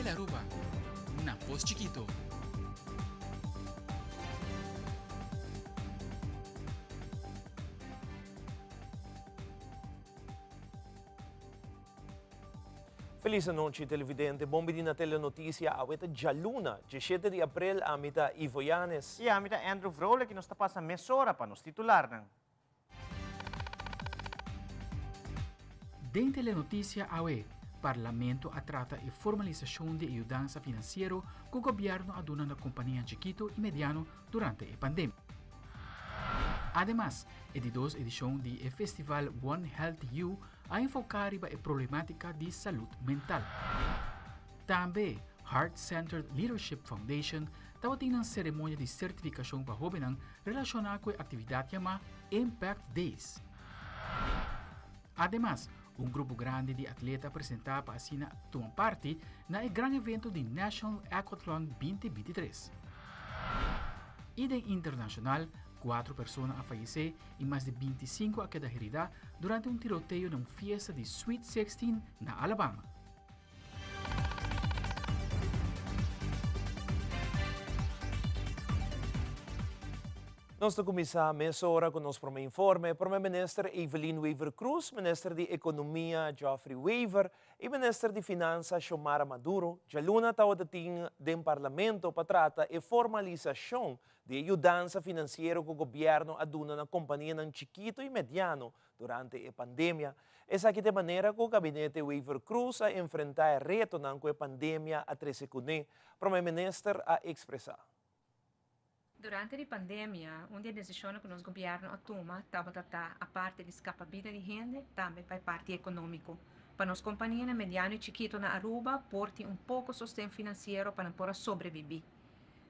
Tele Aruba, na Pos Chikito. Feliz anochi televidente, bon bini na Telenoticia, awe ta djaluna, 17 di april, ami ta Ivo Yanes. I ami ta Andrew Vrolijk i nos ta pasa mesora pa nos titularnan. Den Telenoticia awe, Parlamento a trata e formalisacion di e yudansa financiero cu gobierno a duna na companianan chikito y mediano durante e pandemia. Ademas, e di dos edicion di e festival One Healthy You a enfoca riba e problematica di salud mental. Tambe, Heart Centered Leadership Foundation tabatin nan ceremonia di certificacion pa hobennan relaciona cu e actividad yama Impact Days. Ademas, un grupo grandi di atleta a presenta pa asina tuma parti na e gran evento di National Aquathlon 2023. Y den internacional, cuatro persona a fayece y mas di 25 a keda herida durante un tiroteo na un fiesta di Sweet Sixteen na Alabama. Nos ta kuminsá mesora ku nos promé informe. Promé Minister Evelyn Wever-Croes, Minister di Ekonomia Geoffrey Wever i Minister di Finansa Xiomara Maduro djaluna tabata tin den Parlamento pa trata e formalisashon di e yudansa finansiero ku gobièrnu a duna na kompanianan chikitu i mediano Durante e pandemia, esaki ta e manera ku Gabinete Wever-Croes a enfrentá e retonan ku e pandemia a trese kuné, Prome Minister a ekspresá. Durante di pandemia, un di e desishonnan ku nos gobièrnu a tuma tabata ta, aparte di skapa bida di hende, tambe pa e parti ekonómiko. Pa nos kompanianan mediano i chikito na Aruba por tin un poko sosten finansiero pa nan por a sobrebibí.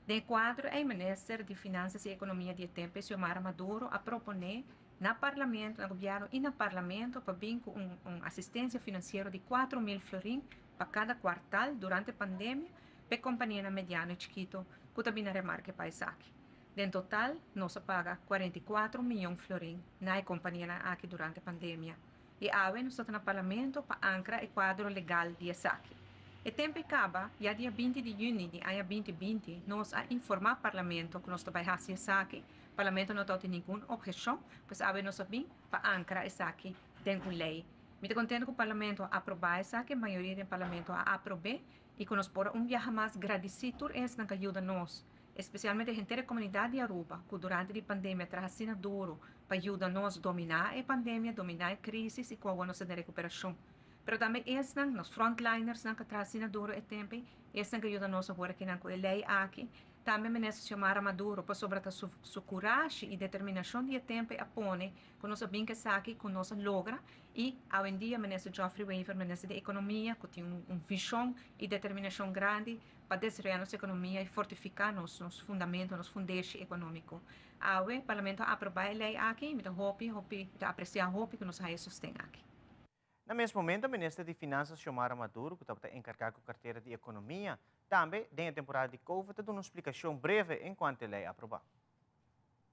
Den e kuadro ei Minister di Finansas i Ekonomia di e tempu e Xiomara Maduro a proponé na Parlamento, na Gobierno y na Parlamento pa bin cu un un asistencia financiero di 4000 florin pa cada cuartal durante pandemia p'e companianan mediano y chikito cu ta bin na remarke pa esaki. Den total nos a paga 44 miyon florin na e companianan aki durante pandemia. Y awe nos ta na Parlamento pa ancra e cuadro legal di esaki. E tempo e caba, ya dia 20 di juni di aña 2020 nos a informa Parlamento cu nos ta bay haci esaki. Parlamento no tabatin ningun obheshon, pues awe nos a bin pa ankra esaki den un lei. Mi ta kontento ku Parlamento a aprobá esaki, mayoria den Parlamento a aprob'é i ku nos por un biaha mas gradisí tur esnan ku a yuda nos, espesialmente henter e komunidat di Aruba ku durante di pandemia a traha asina duru pa yuda nos dominá e pandemia, dominá e krísis i ku awor nos ta den rekuperashon. Pero tambe esnan, nos frontlinersnan ku a traha asina duru e tempu ei, esnan ku a yuda nos awor akinan ku e lei aki. Tambe Minister Xiomara Maduro pasobra ta su su kurashi i determinashon di e tempu a pone ku nos a bin ku esaki ku nos a logra i awendia Minister Geoffrey Wever Minister di Ekonomia ku tin un vishon i determinashon grandi pa desaroyá nos ekonomia i fortifiká nos nos fundamento nos fundeshi ekonómiko. Awe Parlamento a aprobá e lei aki i mi ta hopi hopi mi ta apresiá hopi ku nos a haya sosten aki. Na mes momento Minister di Finanzas Xiomara Maduro cu tabata encarga cu cartera di Economia, tambe den e temporada di Covid ta duna un splicacion breve en cuanto e ley aproba.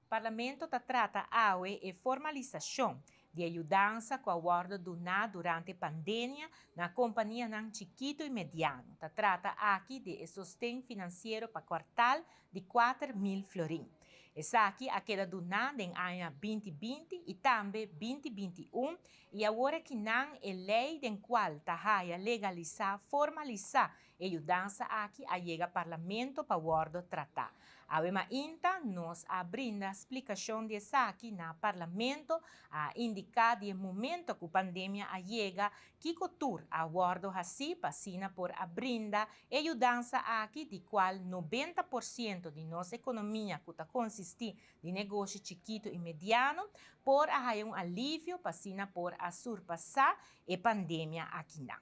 Parlamento ta trata awe e formalisacion di e yudansa cu a wordo duna durante pandemia na companianan chikito y mediano. Ta trata aki di e sosten financiero pa cuartal di 4000 florin. Esaki a keda duná den aña 2020 i tambe 2021 i awor akinan e lei den kual ta haya legalisá, formalisá e yudansa aki a yega Parlamento pa wòrdu tratá. Awe mainta nos a brinda splikashon di esaki na Parlamento, a indiká di e momento ku pandemia a yega kiko tur a wòrdu hasí pa asina por a brinda E yudansa aki, di kual 90% di nos ekonomia ku ta konsistí di negoshi chikitu i mediano, por a haya un alivio pa asina por a surpasá e pandemia akinan.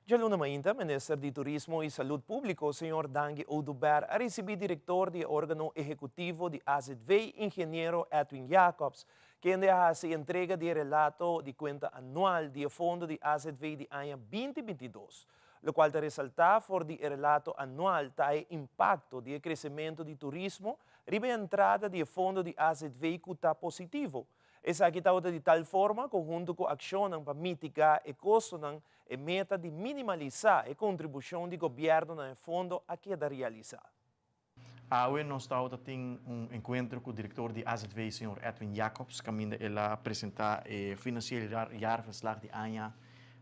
Djaluna mainta, Minister di Turismo i Salud Públiko, señor Dangui Oduber, a risibí direktor di e órgano ehekutivo di AZV, ingeniero Edwin Jacobs, kende a hasi entrega di e relato di kuenta anual di e fondo di AZV di aña 2022. Lokual ta resaltá for di e relato anual ta e impakto di e kresementu di turismo riba e entrada di e fondo di azv ku ta positivo. Esaki tabata di tal forma ku huntu ku akshonnan pa mitigá e kostonan, e meta di minimalisá e kontribushon di gobièrnu na e fondo a keda realisá. Awe nos tabata tin un enkuentro ku direktor di AZV, señor Edwin Jacobs, kaminda el a presentá e financieel jaarverslag di aña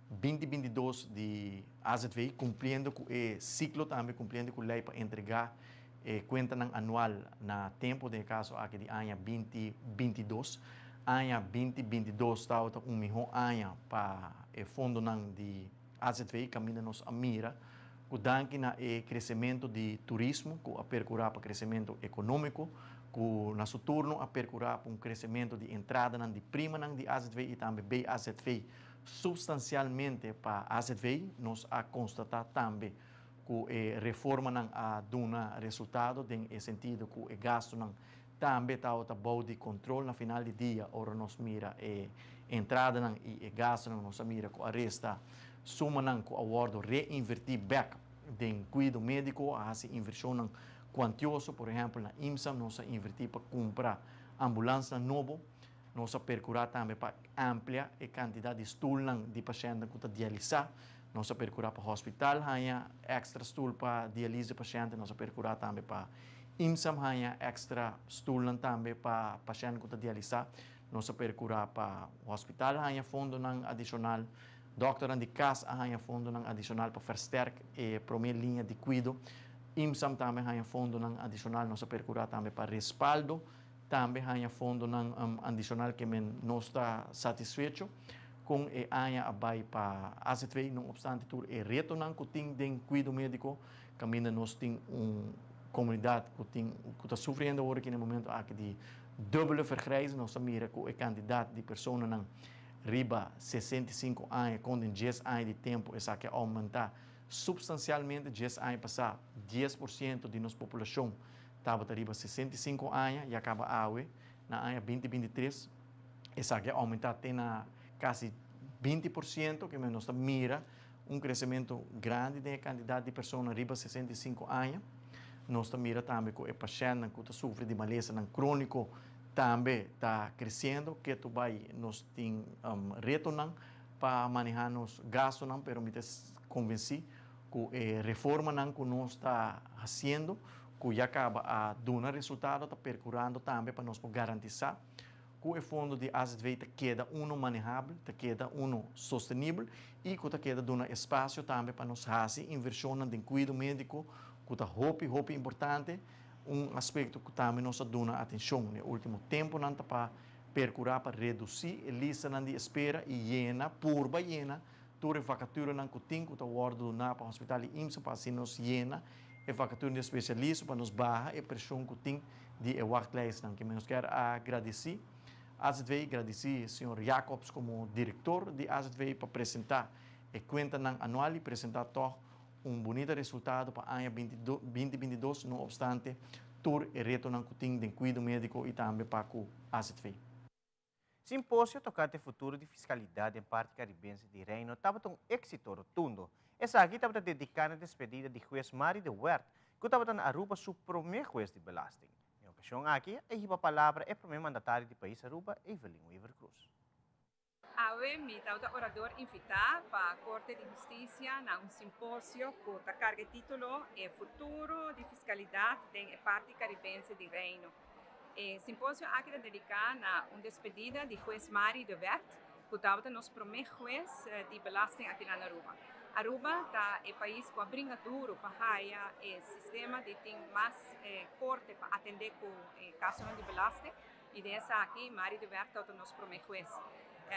2022 di AZV, kumpliendo ku e siklo tambe, kumpliendo ku lei pa entregá e kuentanan anual na tempu, den e kaso aki di aña 2022. Aña 2022 tabata un mihó aña pa e fondonan di AZV, kaminda nos a mira ku danki na e kresementu di turismo ku a perkurá pa kresementu ekonómiko, ku na su turno a perkurá pa un kresementu di entradanan di primanan di AZV i tambe BAZV supstansialmente pa AZV. Nos a konstatá tambe ku e reformanan a duna resultado den e sentido ku e gastunan tambe tabata bou di kontrol. Na final di dia, ora nos mira e entradanan i e gastunan, nos a mira ku a resta sumanan ku a wòrdu reinvertí bèk den kuido médiko, a hasi invershonnan kuantioso. Por ehèmpel, na IMSA nos a invertí pa kumpra ambulansnan nobo. Nos a perkurá tambe pa amplia e kantidat di stulnan di pashèntnan ku ta dialisá. Nos a perkurá pa hospital haña èkstra stul pa dialise pashènte. Nos a perkurá tambe pa IMSAM haña èkstra stulnan tambe pa pashènt ku ta dialisá. Nos a perkurá pa hospital haña fondonan adishonal. Dòkternan di kas a haña fondonan adishonal pa verstèrk e promé liña di kuido. IMSAM tambe haña fondonan adishonal. Nos a perkurá tambe pa respaldo tambe haña fondonan adishonal ke men nos ta satisfecho kon e aña a bai pa AZV, no opstante tur e retonan ku tin den kuido médiko, kaminda nos tin un komunidat ku tin ku ta sufriendo awor aki na e momento aki di dubbele vergrijzing. Nos ta mira ku e kantidat di personanan riba 65 aña kon den 10 aña di tempu esaki a oumentá supstansialmente. 10 aña pasá 10% di nos populashon tabata riba 65 aña, ya kaba awe na aña 2023 esaki a oumentá te na kasi 20%, ke nos ta mira un kresementu grandi den e kantidat di persona riba 65 aña. Nos ta mira tambe ku e pashèntnan ku ta sufri di malesanan króniko tambe ta kresiendo. Ketu bai nos tin retonan pa manehá nos gastunan, pero mi ta konvensí ku e reformanan ku nos ta hasiendo, ku ya kaba a duna resultado, ta perkurando tambe pa nos por garantisá ku e fondo di AZV ta keda uno manehabel, ta keda uno sostenibel i ku ta keda duna espasio tambe pa nos hasi invershonnan den kuido médiko, ku ta hopi, hopi importante. Un aspekto ku tambe nos a duna atenshon den e último tempunan ta pa perkurá pa redusí e listanan di espera i yena, purba yena, tur e vakaturanan ku tin ku ta wòrdu duná pa hospital di IMSA pa asina nos yena e vakatura di espesialista pa nos baha e preshon ku tin di e wachtlijstnan. Ke nos kier a gradisí AZV, gradisí señor Jacobs komo direktor di AZV pa presentá e kuentanan anual i presentá tòg un bunita resultado pa aña 2022, no opstante tur e retonan ku tin den kuido médiko i tambe pa ku AZV. Simposio tokante futuro di fiskalidat den parti karibense di Reino tabata un éksito rotundo. Esaki tabata dediká na despedida di hues Mari de Wert, ku tabata na Aruba su promé hues di belasting. Den okashon aki a hiba palabra e promé mandatario di pais Aruba, Evelyn Wever-Croes. Awe mi tabata orador invitá pa Korte di Hustisia na un simposio ku ta karga e título E futuro di fiskalidat den e parti karibense di Reino. E simposio aki ta dediká na un despedida di hues Mari de Wert, ku tabata nos promé hues di belasting aki na Aruba. Aruba ta e pais ku a bringa duru pa haya e sistema di tin mas korte pa atendé ku e kasonan di belasting, i den esaki Mari de Wert tabata nos promé hues.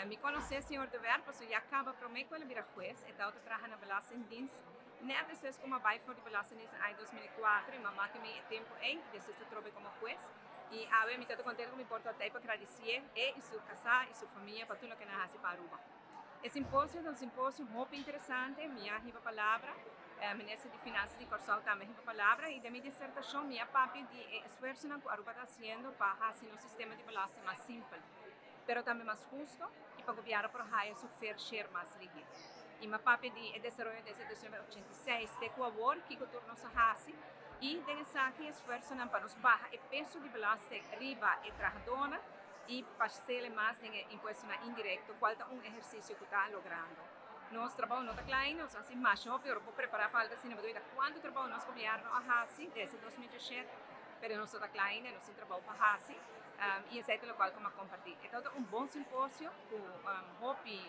Mi konosé señor de Wert pasobra ya kaba promé ku el a bira hues, e tabata traha na Belastingdienst nèt despues ku mi a bai for di Belastingdienst na aña 2004 i mama ke mi e tempu ei i despues ta trobe komo hues. I awe mi ta kontentu ku mi por ta otei pa gradisié e i su kasá i su famia pa tur loke nan a hasi pa Aruba. E simposio ta un simposio hopi interesante, mi a hiba palabra, Minister di Finansa di Kòrsou tambe a hiba palabra i den mi disertashon mi a papia di e esfuersonan ku Aruba ta hasiendo pa hasi nos sistema di belasting mas simpel, pero tambe mas husto i pa gobièrnu por haya su fair share mas lihé. I mi a papia di e desaroyo desde 1986 te ku awor, kiko tur nos a hasi i den esaki esfuersonan pa nos baha e peso di belasting riba e trahadónan. Y pa sele mas den e impuestonan indirecto, cual ta un ehercicio cu ta logrando. Nos trabou no ta cla ainda, nos a haci masha hopi ora por prepara pa algo asina, bo ta cuanto trabou nos gobierno a haci desde 2017, pero nos no ta cla ainda, nos tin trabou pa haci y esey ta locual cu mi a comparti. E tabata un bon simposio cu hopi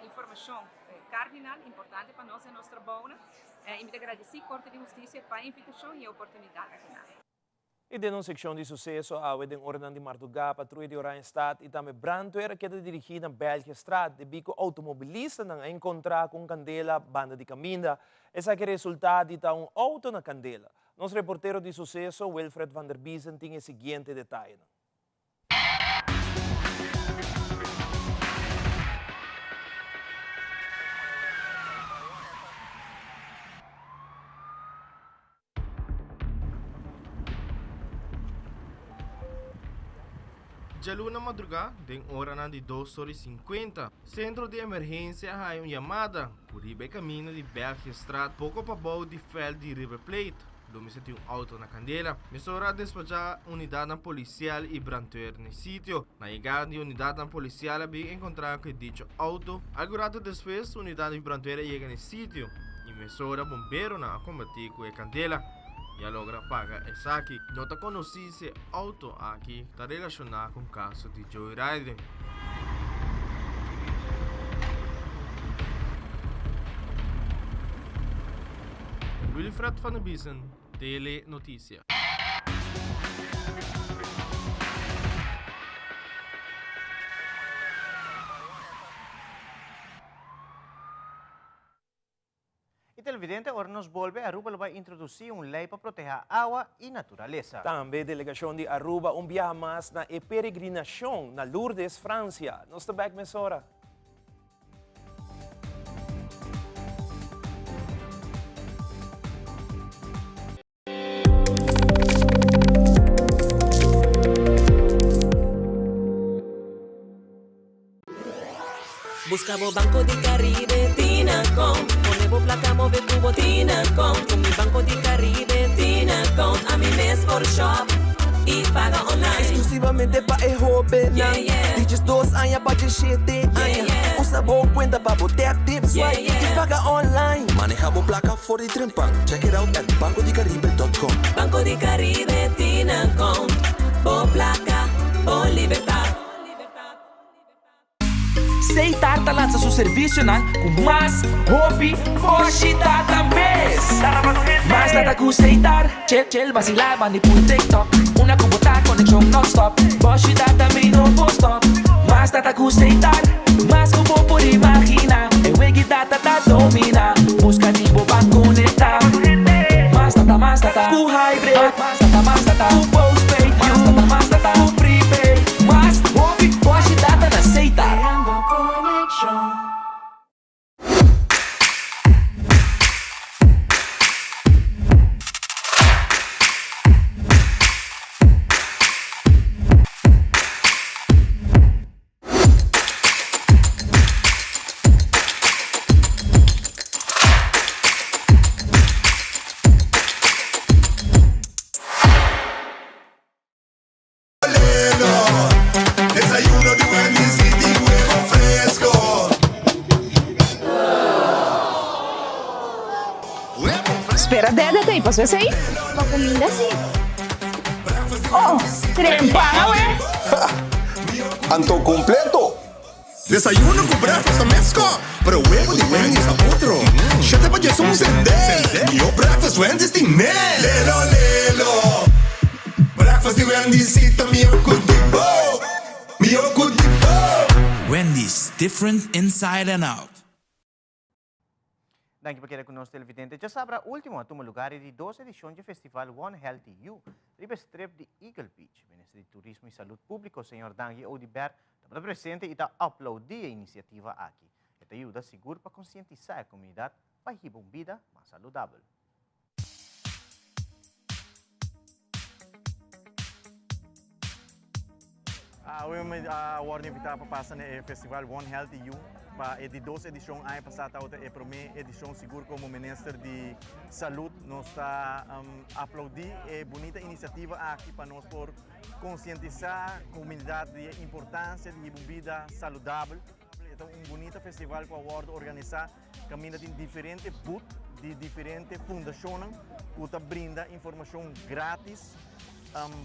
informacion cardinal importante pa nos den nos trabounan y mi ta gradici Corte di Husticia pa e invitacion y e oportunidad akinan. I den un sekshon di suseso awe den oranan di mardugá, patruya di Oranjestad i tambe brandweer a keda dirigí na Belgiëstraat debí ku outomobilistanan a enkontrá ku un kandela banda di kaminda. Esaki a resultá di ta un outo na kandela. Nos reportero di suseso, Wilfred van der Biezen tin e siguiente detayenan. Djaluna madrugá, den oranan di dos or i sinkuenta, sentro di emergensia a haña un yamada ku riba e kaminda di Belgiëstraat poko pabou di vèlt di River Plate lo mester tin un outo na kandela. Mesora a despachá unidatnan polisial i brandweer na e sitio. Na yegada di unidatnan polisial a bin enkontrá ku e dicho outo. Algu rato despues unidat di brandweer a yega na e sitio i mesora bomberonan a kombatí ku e kandela i a logra paga esaki. No ta konosí si e outo aki ta relashoná ku un kaso di joyriding. Wilfred van der Biesen, Tele Noticia. Y televidente, ora nos bolbe, Aruba lo bay introduci un ley pa proteha awa y naturalesa. Tambe delegacion di Aruba un biaha mas na e peregrinacion na Lourdes, Francia. Nos ta bek mesora. Busca bo Banco di Caribe Tinacom Pone bo placa move cu bo Tinacom Cu mi Banco di Caribe Tinacom Ami mes por shop y paga online Exclusivamente pa e hobennan Di diesdos aña pa diesshete aña Usa bo cuenta pa bo tap tip swipe y paga online Maneha bo placa for di trempan Check it out at bancodicaribe dot com. Banco di Caribe Tinacom Bo placa, bo libertad. Seitar ta lansa su servisionan ku mas hopi boshi data mes. Mas data ku Seitar, chill chill basila bandi pul TikTok. Una ku bo ta konekshon nonstop, boshi data mi no por stop. Mas data ku Seitar, mas ku bo por imagina. E wegi data ta domina, buska di bo ban konekta. Mas data, mas data ku hybrid, mas data, mas data ku postpaid, mas data, mas data ku prepaid. Mas hopi boshi data na Seitar. Creando conexion. Desayuno di Wendy's y tin huevo fresco. Spera dede ta pasó esei? Bo kuminda si. Oh, trempan awe! Anto completo! Desayuno cu breakfast ta mesco, pero huevo di Wendy's ta otro. Shete pa djesun sende, mihó breakfast Wendy's tin ne. Lelo lelo, breakfast di Wendy's si ta mihó cu di bo, mihó cu di bo. Wendy's, different inside and out. Danki pa keda ku nos televidente. Djasabra ultimo a tuma lugar e di dos edishon dje festival One Healthy You riba e strip di Eagle Beach. Minister di Turismo i Salud Públiko, señor Dangui Oduber, tabata presente i ta aplaudí e inisiativa aki. E ta yuda sigur pa konsientisá e komunidat pa hiba un bida mas saludabel. Awe mi a wòrdu invitá pa pasa na e festival One Healthy You pa e di dos edishon. Aña pasá tabata e promé edishon. Sigur komo Minister di Salud nos ta aplaudí e bunita inisiativa aki pa nos por konsientisá komunidat di e importansia di hiba un bida saludabel. E ta un bunita festival ku a wòrdu organisá kaminda tin diferente booth di diferente fundashonnan ku ta brinda informashon grátis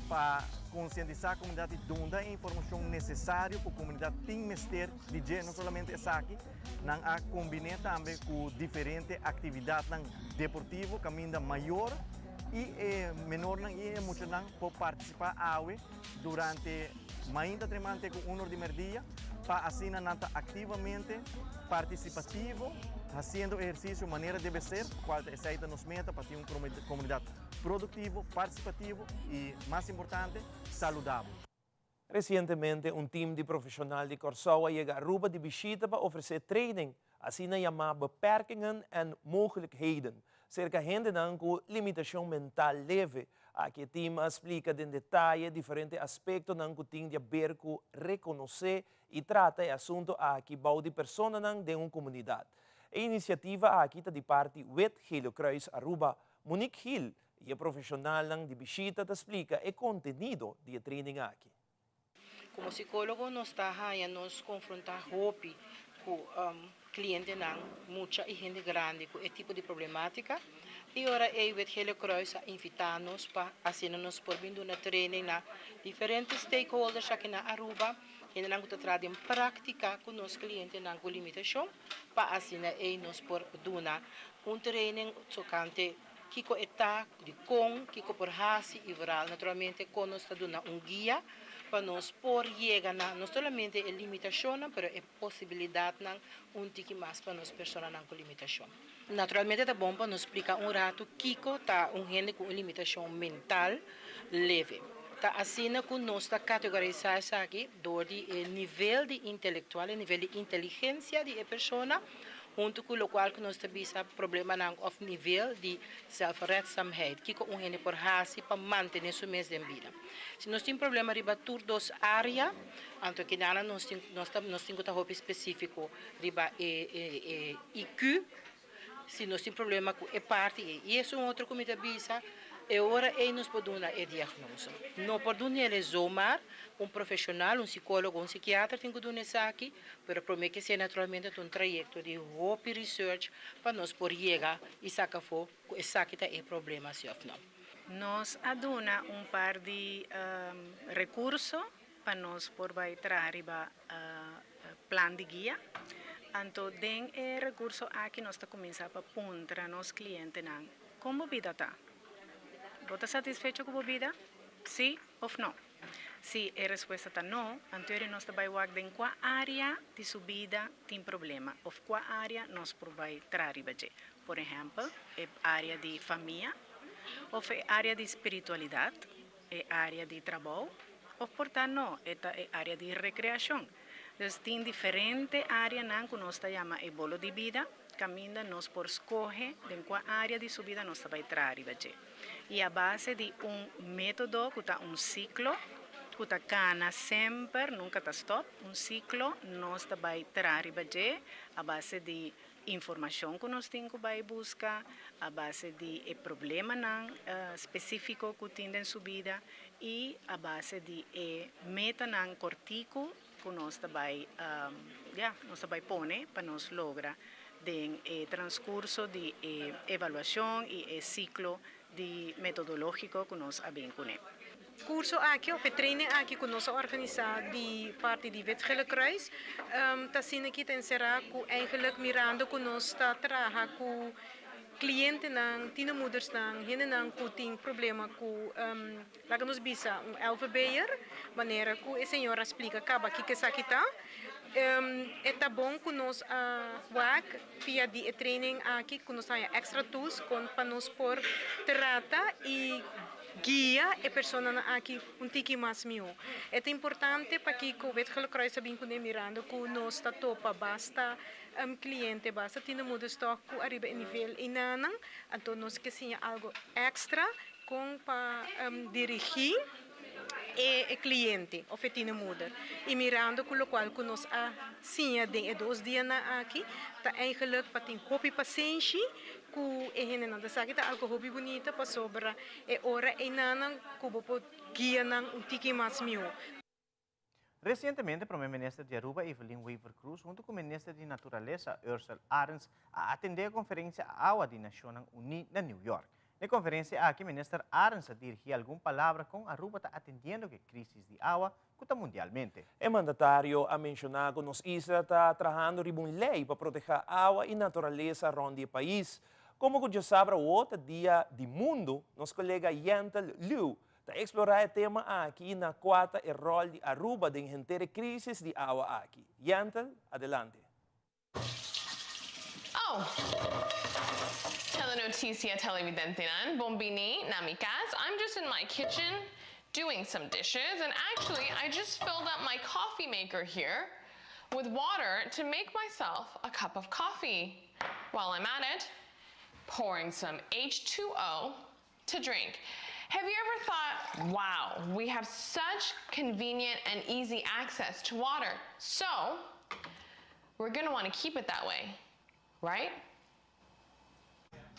pa konsientisá komunidat i duna e informashon nesesario ku komunidat tin mester di dje. No solamente esaki, nan a kombiné tambe ku diferente aktividatnan deportivo kaminda mayor i e menornan i e muchanan por partisipá awe durante mainta treman te ku unor di merdia pa asina nan ta aktivamente partisipativo hasiendo ehersisio manera debe ser, kual ta esei ta nos meta pa tin un komunidat produktivo, partisipativo i mas importante, saludabel. Resientemente un tim di profeshonal di Kòrsou a yega Aruba di bishita pa ofresé training, asina yamá Beperkingen en Mogelijkheden, serka hendenan ku limitashon mental leve. Aki e tim a splika den detaye diferente aspektonan ku tin di aber ku rekonosé i trata e asuntu aki bou di personanan den un komunidat. E inisiativa aki ta di parti Wit Gele Kruis Aruba. Monique Gil i e profeshonalnan di bishita ta splika e kontenido di e training aki. Komo sikólogo nos ta haña nos konfrontá hopi ku klientenan, mucha i hende grandi ku e tipo di problemátika. I ora ei Wit Gele Kruis a invitá nos pa asina nos por bin duna training na diferente stakeholders aki na Aruba, hendenan ku ta traha den práktika ku nos klientenan ku limitashon, pa asina ei nos por duna un training tokante Kiko e ta, dikon, kiko por hasi i vooral naturalmente kon nos ta duna un guia pa nos por yega na no solamente e limitashonnan pero e posibilidatnan un tiki mas pa nos personanan ku limitashon. Naturalmente ta bon pa nos splika un ratu kiko ta un hende ku un limitashon mental leve. Ta asina ku nos ta kategorisá esaki dor di e nivel di intelektual, e nivel di inteligensia di e persona, Huntu ku lokual ku nos ta bisa problemanan òf nivel di zelfredzaamheid, kiko un hende por hasi pa mantené su mes den bida. Si nos tin problema riba tur dos área, anto kidana nos tin nos ta nos tin ku ta hopi spesífiko riba e e IQ, si nos tin problema ku e parti ei. I esun otro ku mi ta bisa, e ora ei nos por duna e diagnoso. No por dun'el zomaar, un profeshonal, un sikólogo, un sikiatra tin ku duna esaki. Pero prome ke esei naturalmente ta un trayekto di hopi research pa nos por yega i saka afó ku esaki ta e problema si òf no. Nos a duna un par di rekurso pa nos por bai traha riba plan di guia. Anto den e rekurso aki nos ta kuminsá pa puntra nos klientenan, Kon bo bida ta? Bo ta satisfecho ku bo bida? Sí òf no? Si e respuesta ta no, anto nos ta bai wak den kua área di su bida tin problema òf kua área nos por bai traha riba dje. Por ehèmpel, e área di famia òf e área di spiritualidat, e área di trabou òf por ta no, e ta e área di rekreashon. Dus tin diferente áreanan ku nos ta yama e bolo di bida kaminda nos por skohe den kua área di su bida nos ta bai traha riba dje. I a base di un método ku ta un siklo, ku ta kana semper, nunka ta stòp, un siklo nos ta bai traha riba dje a base di informashon ku nos tin ku bai buska, a base di e problemanan spesífiko ku tin den su bida i a base di e metanan kòrtiku ku nos ta bai, ya, nos ta bai pone pa nos logra den e transkurso di e evaluashon i e siklo di metodológiko ku nos a bin kuné. Kurso aki òf e training aki ku nos a organisá di parti di Wit Gele Kruis ta asina ki ta enserá ku eigenlijk mirando ku nos ta traha ku klientenan, tienermoedersnan, hendenan ku tin problema ku Laga nos bisa un LVB'er, manera ku e señor a splika kaba kiko esaki ta. E ta bon ku nos a wak via di e training aki ku nos haña extra tools kon pa nos por trata i guia e personanan aki un tiki mas mihó. E ta importante pakiko Wit Gele Kruis a bin kuné mirando ku nos ta topa basta kliente, basta tienermoeders tòg ku ariba e nivel einanan, anto nos ke siña algu extra. Kon pa dirigí e cliente of e tienermoeder. Y mirando cu locual cu nos a siña den e dos dianan aki ta eigenlijk pa tin hopi pasenshi cu e hendenan. Ta esaki ta algo hopi bunita pasobra e ora eynanan cu bo por guia nan un tiki mas miho. Recientemente Prome Minister di Aruba Evelyn Wever-Croes hunto cu Minister di Naturalesa Ursell Arends a atende e conferencia Awa di Nacionnan Uni na New York. Na e conferencia aki Minister Arends a dirigi algun palabra con Aruba ta atendiendo cu e crisis di awa cu ta mundialmente. E mandatario a menciona cu nos isla ta trahando riba un ley pa proteha awa y naturalesa rond di e pais. Como cu diasabra awo ta dia di mundo, nos colega Yentel Liu Ta explora e tema aki na cua ta e rol di Aruba den henter e crisis di awa aki. Yentel, adelante. Oh! Telenoticia televidentenan, bon bini na mi cas. I'm just in my kitchen doing some dishes and actually I just filled up my coffee maker here with water to make myself a cup of coffee. While I'm at it, pouring some H2O to drink. Have you ever thought, wow, we have such convenient and easy access to water, so we're going to want to keep it that way, right?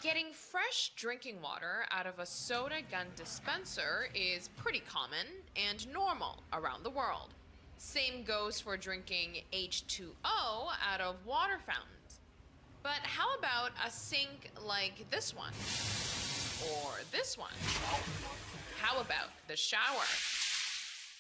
Getting fresh drinking water out of a soda gun dispenser is pretty common and normal around the world. Same goes for drinking H2O out of water fountains. But how about a sink like this one? Or this one? How about the shower?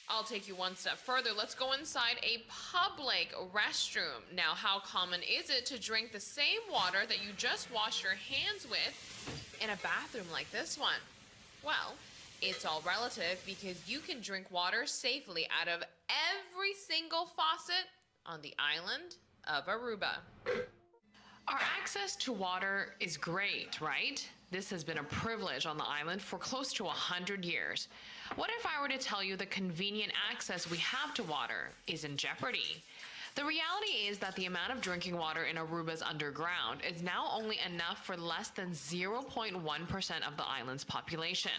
I'll take you one step further. Let's go inside a public restroom. Now, how common is it to drink the same water that you just washed your hands with in a bathroom like this one? Well, it's all relative because you can drink water safely out of every single faucet on the island of Aruba. Our access to water is great, right? This has been a privilege on the island for close to 100 years. What if I were to tell you the convenient access we have to water is in jeopardy? The reality is that the amount of drinking water in Aruba's underground is now only enough for less than 0.1% of the island's population.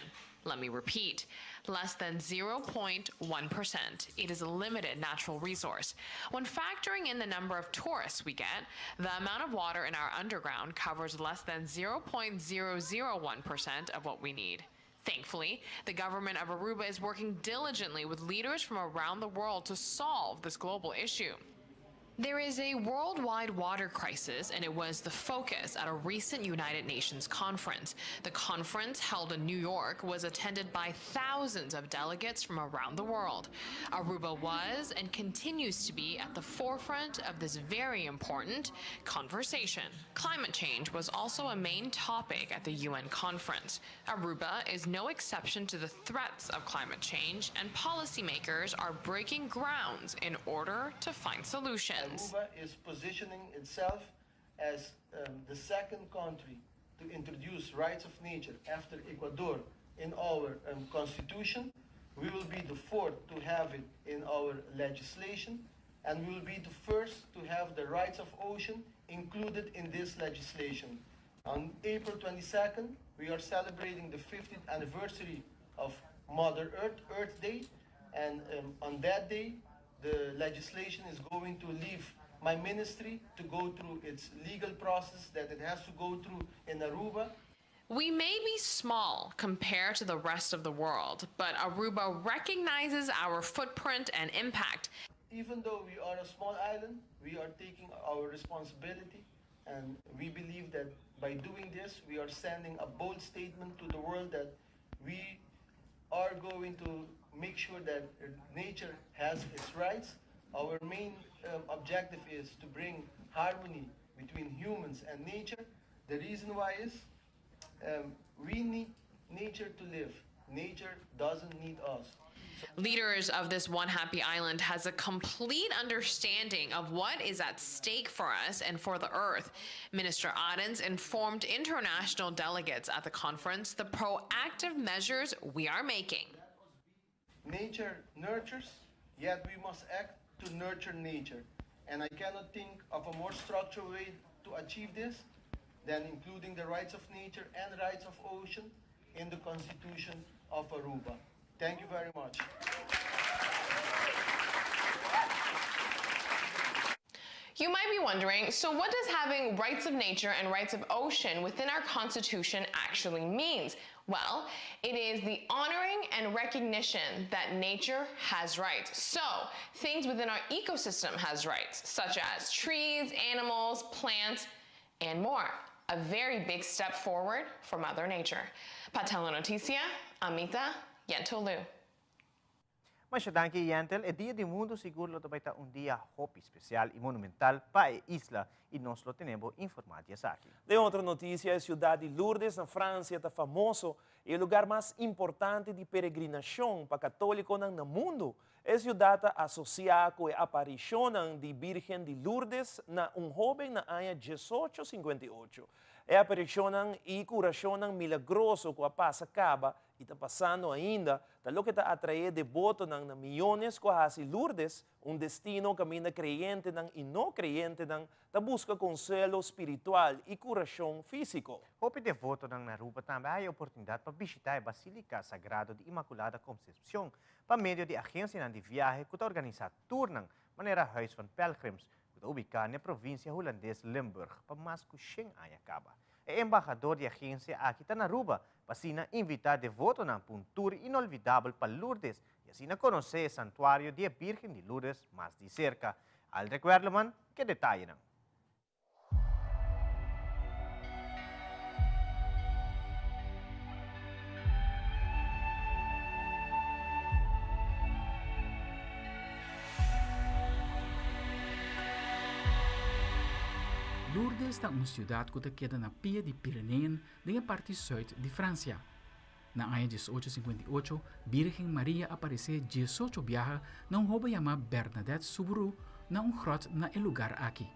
Let me repeat less than 0.1%. It is a limited natural resource. When factoring in the number of tourists we get, the amount of water in our underground covers less than 0.001% of what we need. Thankfully, the government of Aruba is working diligently with leaders from around the world to solve this global issue. There is a worldwide water crisis, and it was the focus at a recent United Nations conference. The conference, held in New York, was attended by thousands of delegates from around the world. Aruba was and continues to be at the forefront of this very important conversation. Climate change was also a main topic at the UN conference. Aruba is no exception to the threats of climate change, and policymakers are breaking grounds in order to find solutions. Aruba is positioning itself as um, the second country to introduce rights of nature after Ecuador in our um, constitution. We will be the fourth to have it in our legislation, and we will be the first to have the rights of ocean included in this legislation. On April 22nd, we are celebrating the 50th anniversary of Mother Earth, Earth Day, and um, on that day, the legislation is going to leave my ministry to go through its legal process that it has to go through in Aruba. We may be small compared to the rest of the world, but Aruba recognizes our footprint and impact. Even though we are a small island, we are taking our responsibility and we believe that by doing this, we are sending a bold statement to the world that we are going to make sure that nature has its rights. Our main um, objective is to bring harmony between humans and nature. The reason why is um, we need nature to live. Nature doesn't need us. Leaders of this One Happy Island has a complete understanding of what is at stake for us and for the earth. Minister Oddens informed international delegates at the conference the proactive measures we are making. Nature nurtures, yet we must act to nurture nature. And I cannot think of a more structured way to achieve this than including the rights of nature and rights of ocean in the Constitution of Aruba. Thank you very much. You might be wondering, so what does having rights of nature and rights of ocean within our constitution actually means? Well, it is the honoring and recognition that nature has rights. So, things within our ecosystem has rights, such as trees, animals, plants, and more. A very big step forward for Mother Nature. Pa Telenoticia, Amita Yentolu. Masha danki Yentel, e dia di mundu sigur lo ta bai ta un dia hopi spesial i monumental pa e isla i nos lo tene bo informá di esaki. Den otro noticia, e ciudad di Lourdes na Francia ta famoso i e lugar mas importante di peregrinacion pa catoliconan na mundo. E ciudad ta asocia cu e aparicionnan di Birgen di Lourdes na un hoben na aña diesocho sinkuenta i ocho. E aparicionnan i curacionnan milagroso cu a pasa caba i ta pasando ainda, ta loke ta atraé debotonan na miyones ku a hasi Lourdes un destino kaminda kreyentenan i no kreyentenan ta buska konsuelo spiritual i kurashon físiko. Hopi devotonan na Aruba tambe a haya oportunidat pa bishitá e Basílika Sagrado di Inmakulada Konsepshon pa medio di agensianan di viahe ku ta organisá tournan manera Huis van Pelgrims ku ta ubiká n'e provinsia hulandes Limburg pa mas ku shen aña kaba. E embahador di agensia aki ta na Aruba pa asina invitá devotonan pa un tur inolvidabel pa Lourdes i asina konosé e santuario di e Birgen di Lourdes mas di serka. Aldrich Werleman ke detayenan. Lourdes ta un siudat ku ta keda na pia di Pyreneeën den e parti sùit di Fransia. Na aña diesocho sinkuenta i ocho, Bírgen Maria a paresé diesocho biaha na un hoben yamá Bernadette Soubirous na un gròt na e lugar aki.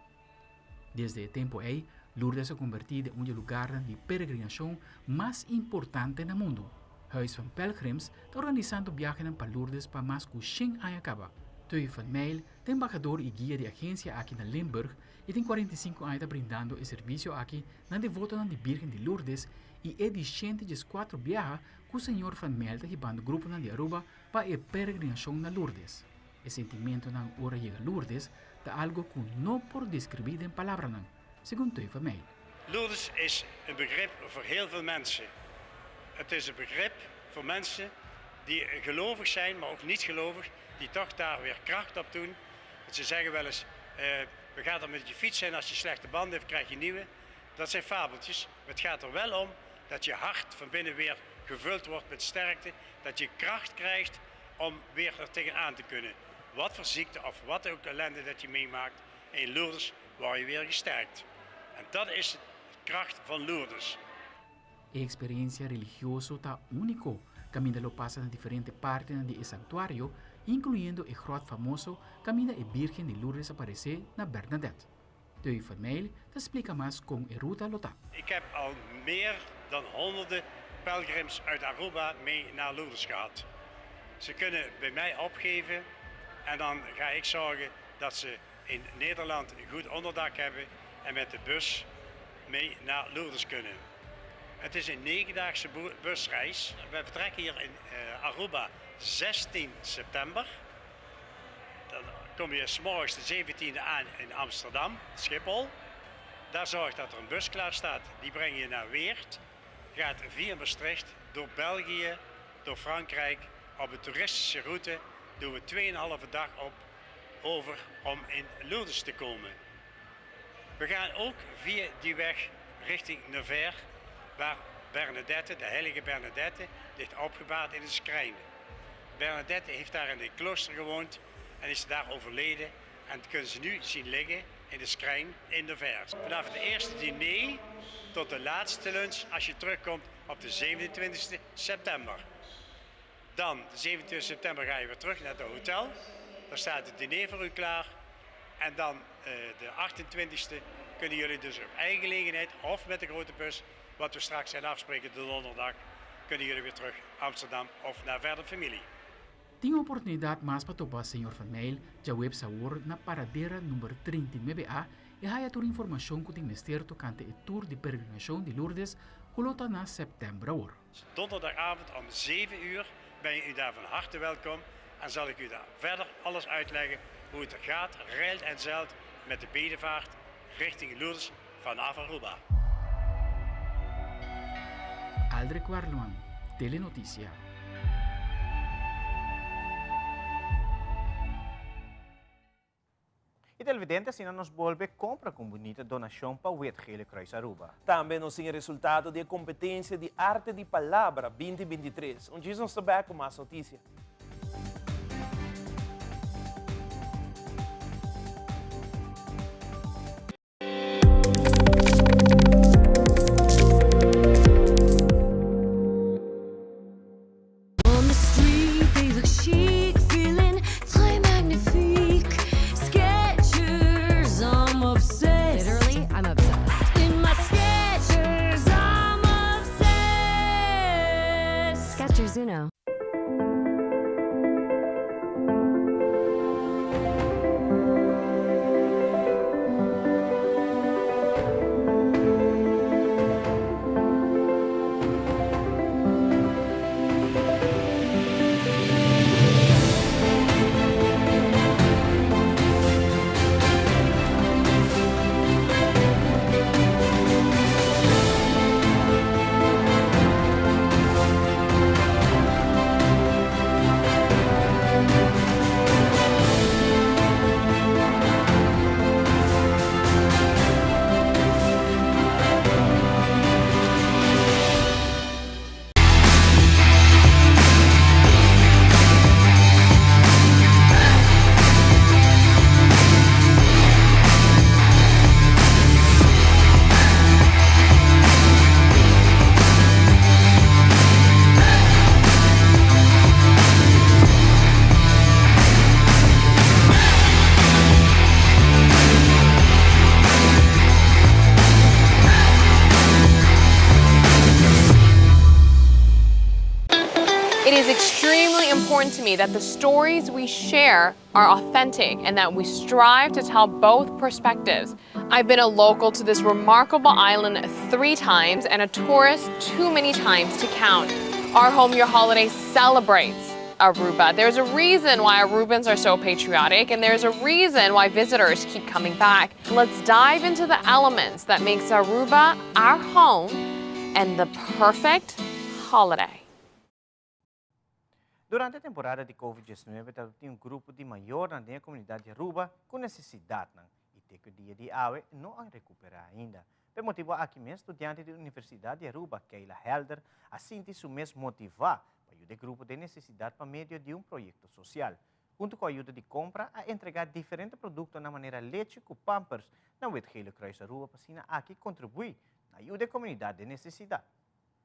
Desde e tempu ei, Lourdes a kombertí den un di e lugarnan di peregrinashon mas importante na mundu. Huis van Pelgrims ta organisando biahenan pa Lourdes pa mas ku shen aña kaba. Teuy van Meijl ta embahador i guia di agensia aki na Limburg i tin 45 aña ta brindando e servisio aki na devotonan di Birgen di Lourdes i e di 114 biaha ku señor van Meijl ta hibando gruponan di Aruba pa e peregrinashon na Lourdes. E sentimentonan ora yega Lourdes ta algo ku no por deskribí den palabranan, segun Teuy van Meijl. Lourdes is een begrip voor heel veel mensen. Het is een begrip voor mensen die gelovig zijn, maar ook niet gelovig, die toch daar weer kracht op doen. Want ze zeggen wel eens, we gaan er met je fiets zijn, als je slechte banden heeft, krijg je nieuwe. Dat zijn fabeltjes, maar het gaat er wel om dat je hart van binnen weer gevuld wordt met sterkte, dat je kracht krijgt om weer er tegenaan te kunnen. Wat voor ziekte of wat ook ellende dat je meemaakt, in Lourdes word je weer gesterkt. En dat is de kracht van Lourdes. E eksperensia religioso ta úniko, kaminda lo pasa na diferente partinan di e santuario, inkluyendo e gròt famoso kaminda e Bírgen di Lourdes a paresé na Bernadette. Teuy van Meijl ta splika mas kon e ruta lo ta. Ik heb al meer dan honderden pelgrims uit Aruba mee naar Lourdes gehad. Ze kunnen bij mij opgeven en dan ga ik zorgen dat ze in Nederland een goed onderdak hebben en met de bus mee naar Lourdes kunnen. Het is een negendaagse busreis. We vertrekken hier in Aruba 16 september. Dan kom je 's morgens de 17e aan in Amsterdam, Schiphol. Daar zorgt dat er een bus klaar staat. Die breng je naar Weert. Gaat via Maastricht, door België, door Frankrijk. Op een toeristische route doen we tweeënhalve dag op over om in Lourdes te komen. We gaan ook via die weg richting Nevers, waar Bernadette, de heilige Bernadette, ligt opgebaard in een schrijn. Bernadette heeft daar in een klooster gewoond en is daar overleden. En dat kunnen ze nu zien liggen in de schrijn in Nevers. Vanaf het eerste diner tot de laatste lunch als je terugkomt op de 27 september. Dan, de 27 september, ga je weer terug naar het hotel. Daar staat het diner voor u klaar. En dan de 28e kunnen jullie dus op eigen gelegenheid of met de grote bus, wat we straks gaan afspreken de donderdag, kunnen jullie weer terug Amsterdam of naar verder familie. Tin oportunidat mas pa topa señor Van Meijl djaweps awor na Paradera number 39 A i haya tur informashon ku tin mester tokante e tur di peregrinashon di Lourdes ku lo ta na sèptèmber awor. Donderdagavond om zeven uur ben je u daar van harte welkom en zal ik u daar verder alles uitleggen. hoe het er gaat, reilt en zeilt met de bedevaart richting Lourdes vanaf Aruba. Aldrich Warloan, Telenoticia. E televidente asina nos bolbe compra cu un bunita donacion pa Wit Gele Kruis Aruba. Tambe nos tin e resultado di e competencia di Arte di Palabra binti 23. Un djis nos ta bek cu mas noticia. On the street they look chic, feeling très magnifique. Skechers, I'm obsessed. Literally, I'm obsessed. In my Skechers, I'm obsessed. Skechers Uno. It is extremely important to me that the stories we share are authentic and that we strive to tell both perspectives. I've been a local to this remarkable island three times and a tourist too many times to count. Our Home Your Holiday celebrates Aruba. There's a reason why Arubans are so patriotic and there's a reason why visitors keep coming back. Let's dive into the elements that makes Aruba our home and the perfect holiday. Durante e temporada di Covid 19 tabatin un grupo di mayornan den e comunidad di Aruba cu necesidadnan y te cu dia di awe no a recupera ainda. P'e motibo aki mes studiante di Universidad di Aruba Keila Helder a sinti su mes motiva pa yuda e grupo den necesidad pa medio di un proyecto social. Hunto cu ayuda di compra a entrega diferente productonan manera lechi cu pampers na Wit Gele Kruis Aruba pa asina aki contribui na yuda e comunidad den necesidad.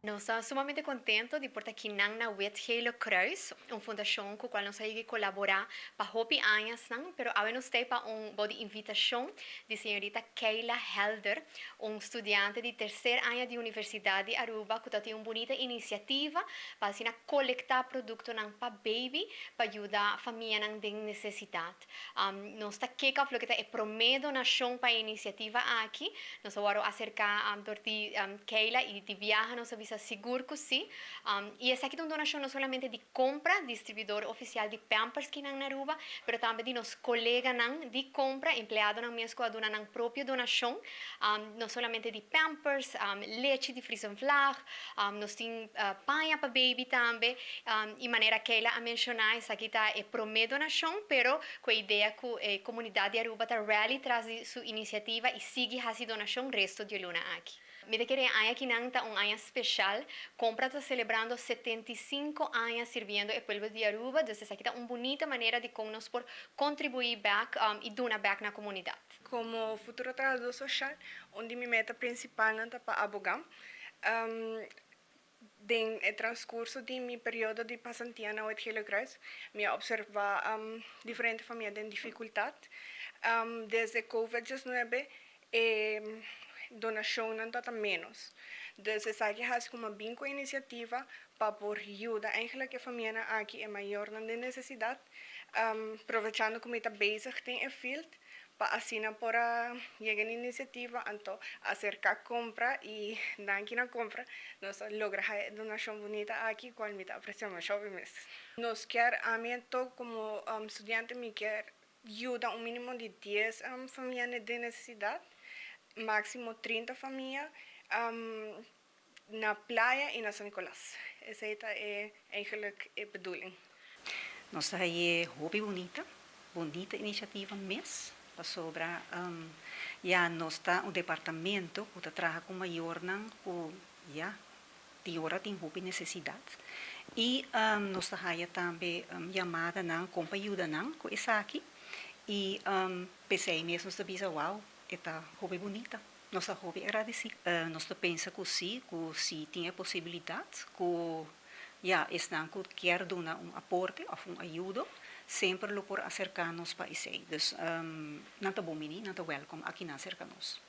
Nos ta sumamente contento di por ta kinan na Wit Gele Kruis, un fundacion cu cual nos a yega colabora pa hopi añasnan, pero awe nos ta pa un bou di invitacion di señorita Keila Helder, un studiante di tercer aña di Universidad di Aruba cu ta tin un bunita iniciativa pa asina colecta productonan pa baby pa yuda famianan den necesidad. Nos ta kick off loke ta e prome donacion pa e iniciativa aki. Nos a wòrdu aserká dor di Keila i di biaha nos a bisa sigur ku sí. I esaki ta un donashon no solamente di Compra, distribuidor ofisial di Pampers kinan na Aruba, pero tambe di nos koleganan di Compra, empleadonan mes ku a duna nan propio donashon, no solamente di Pampers, lechi di Friesenvlag, nos tin paña pa baby tambe. I manera Keila a menshoná esaki ta e promé donashon, pero ku e idea ku e komunidat di Aruba ta rally tras di su inisiativa i sigui hasi donashon resto di e luna aki. Mi ta kere e aña akinan ta un aña speshal. Compra ta selebrando 75 aña sirbiendo e pueblo di Aruba, dus esaki ta un bunita manera di kon nos por kontribuí bèk i duna bèk na komunidat. Komo futuro trahadó soshal, un di mi meta prinsipalnan ta pa abogá. Den e transcurso di mi periodo di pasantia na Wit Gele Kruis, mi a observa diferente famia den dificultad. Desde Covid 19 e donacionnan ta ta menos. Dus esaki haci cu mi a bin cu e iniciativa pa por yuda eigenlijk e famianan aki, e mayornan den necesidad, provechando cu mi ta bezig den e field. Pa asina por a yega na inisiativa anto aserka kompra i danki na kompra nos a logra haya e donashon bunita aki kual mi ta apresia masha hopi mes. Nos kier ami anto komo studiante mi kier yuda un minimo di dies famia den nesesidat, máksimo 30 famia na Playa i na San Nicolas. Esei ta e eigenlijk e bedoeling. Nos ta haye hopi bunita, bunita iniciativa mes, pasobra ya nos ta un departamento cu ta traha cu mayornan cu ya tin ora tin hopi necesidad y nos ta haya tambe yamadanan con pa yuda nan cu esaki y pesey mes nos ta bisa wow e ta hopi bunita. Nos ta hopi agradeci. Nos ta pensa cu si, cu si tin e posibilidad cu ya esnan cu kier duna un aporte of un ayudo semper lo por acerca nos pa esey. Dus nan ta bon bini, nan ta welcome aki nan cerca nos.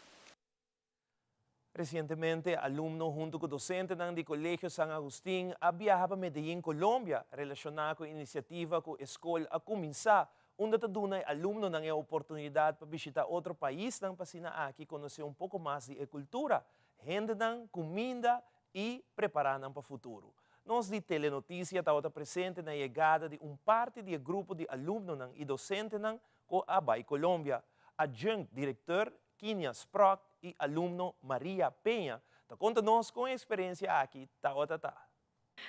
Resientemente, alumno huntu ku dosentenan di Kolegio San Agustin a biaha pa Medellin, Colombia, relashoná ku e inisiativa ku e skol a kuminsá unda ta duna e alumnonan e oportunidat pa bishitá otro paisnan pa asina aki konosé un poko mas di e kultura, hendenan, kuminda i prepará nan pa futuro. Nos di Telenotisia tabata presente na yegada di un parti di e grupo di alumnonan i dosentenan ku a bai Colombia. Adjunct direkteur Kinia Sprott i alumno Maria Peña ta konta nos kon e eksperensia aki tabata ta.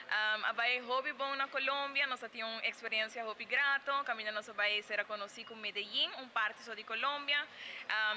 A bai hopi bon na Colombia, nos a tin un experiencia hopi grato, caminda nos a bai sera conoci cu Medellin, un parti so di Colombia.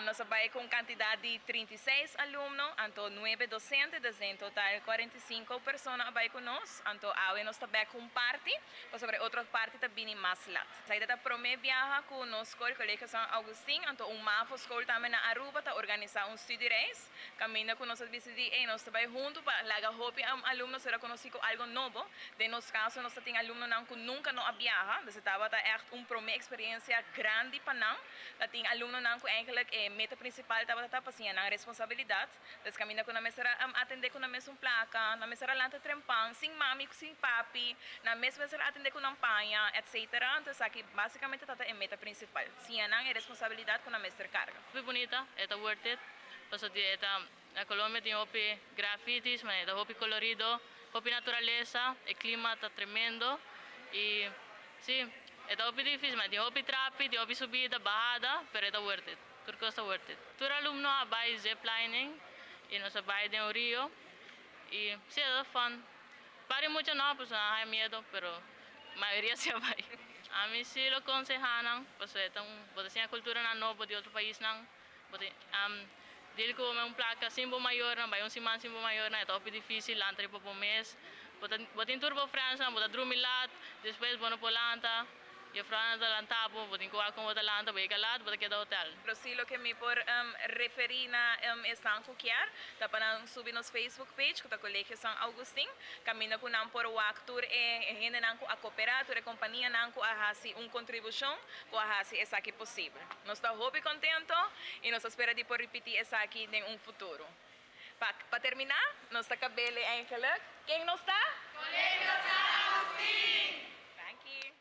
Nos a bai cu un cantidad di 36 alumno, anto nuebe docente, dus den total 45 persona a bai cu nos. Anto awe nos ta bek cu un parti, pasobra e otro parti ta bini mas lat. Esaki ta prome biaha cu nos scol, Colegio San Augustin, anto un mavo scol tambe na Aruba ta organisa un studiereis. Caminda cu nos a dicidi ey nos ta bay hunto pa laga hopi alumno sera conoci cu algo nobo. Den nos caso nos ta tin alumnonan cu nunca no a biaha, dus e tabata echt un prome experiencia grandi pa nan. Ta tin alumnonan cu eigenlijk e meta principal tabata ta pa siña nan responsabilidad. Dus caminda cu nan mester a atende cu nan mesun placa, nan mester a lanta trempan, sin mami, sin papi, nan mes mester a atende cu nan paña, etc. Anto esaki basicamente tabata e meta principal, siña nan e responsabilidad cu nan mester carga. Hopi bunita, e ta worth it. Pasobra di e ta na Colombia tin hopi grafitis, ma e ta hopi colorido, hopi naturalesa, e clima ta tremendo y si, e ta hopi dificil, ma tin hopi trapi, tin hopi subida, bahada, pero e ta worth it, tur cos ta worth it. Tur alumno a bay ziplining y nos a bay den un rio y si e ta fun. Par di mucha no, pasobra nan a haya miedo, pero mayoria si a bay. Ami si lo conseha nan, pasobra e ta un, bo ta siña culturanan nobo di otro paisnan. Bo tin deal ku bo un plaka sin bo mayornan, bai un siman sin bo mayornan e ta hopi dificil, lanta riba bo mes. Bo ta bo tin tur bo friendsnan, bo ta drumi lat, despues bo no por lanta, juffrouwnan ta lanta bo, bo tin ku wak kon bo ta lanta, bo yega lat bo ta keda hotel. Pero si loke mi por referi na esnan ku kier ta pa nan subi nos Facebook page ku ta Colegio San Augustin, kaminda ku nan por wak tur e hendenan ku a koperá, tur e kompanianan ku a hasi un kontribushon ku a hasi esaki posibel. Nos ta hopi contento y nos ta spera di por ripiti esaki den un futuro. Pa pa termina, nos ta cabele eigenlijk. Ken nos ta? Colegio San Agustin! Danki!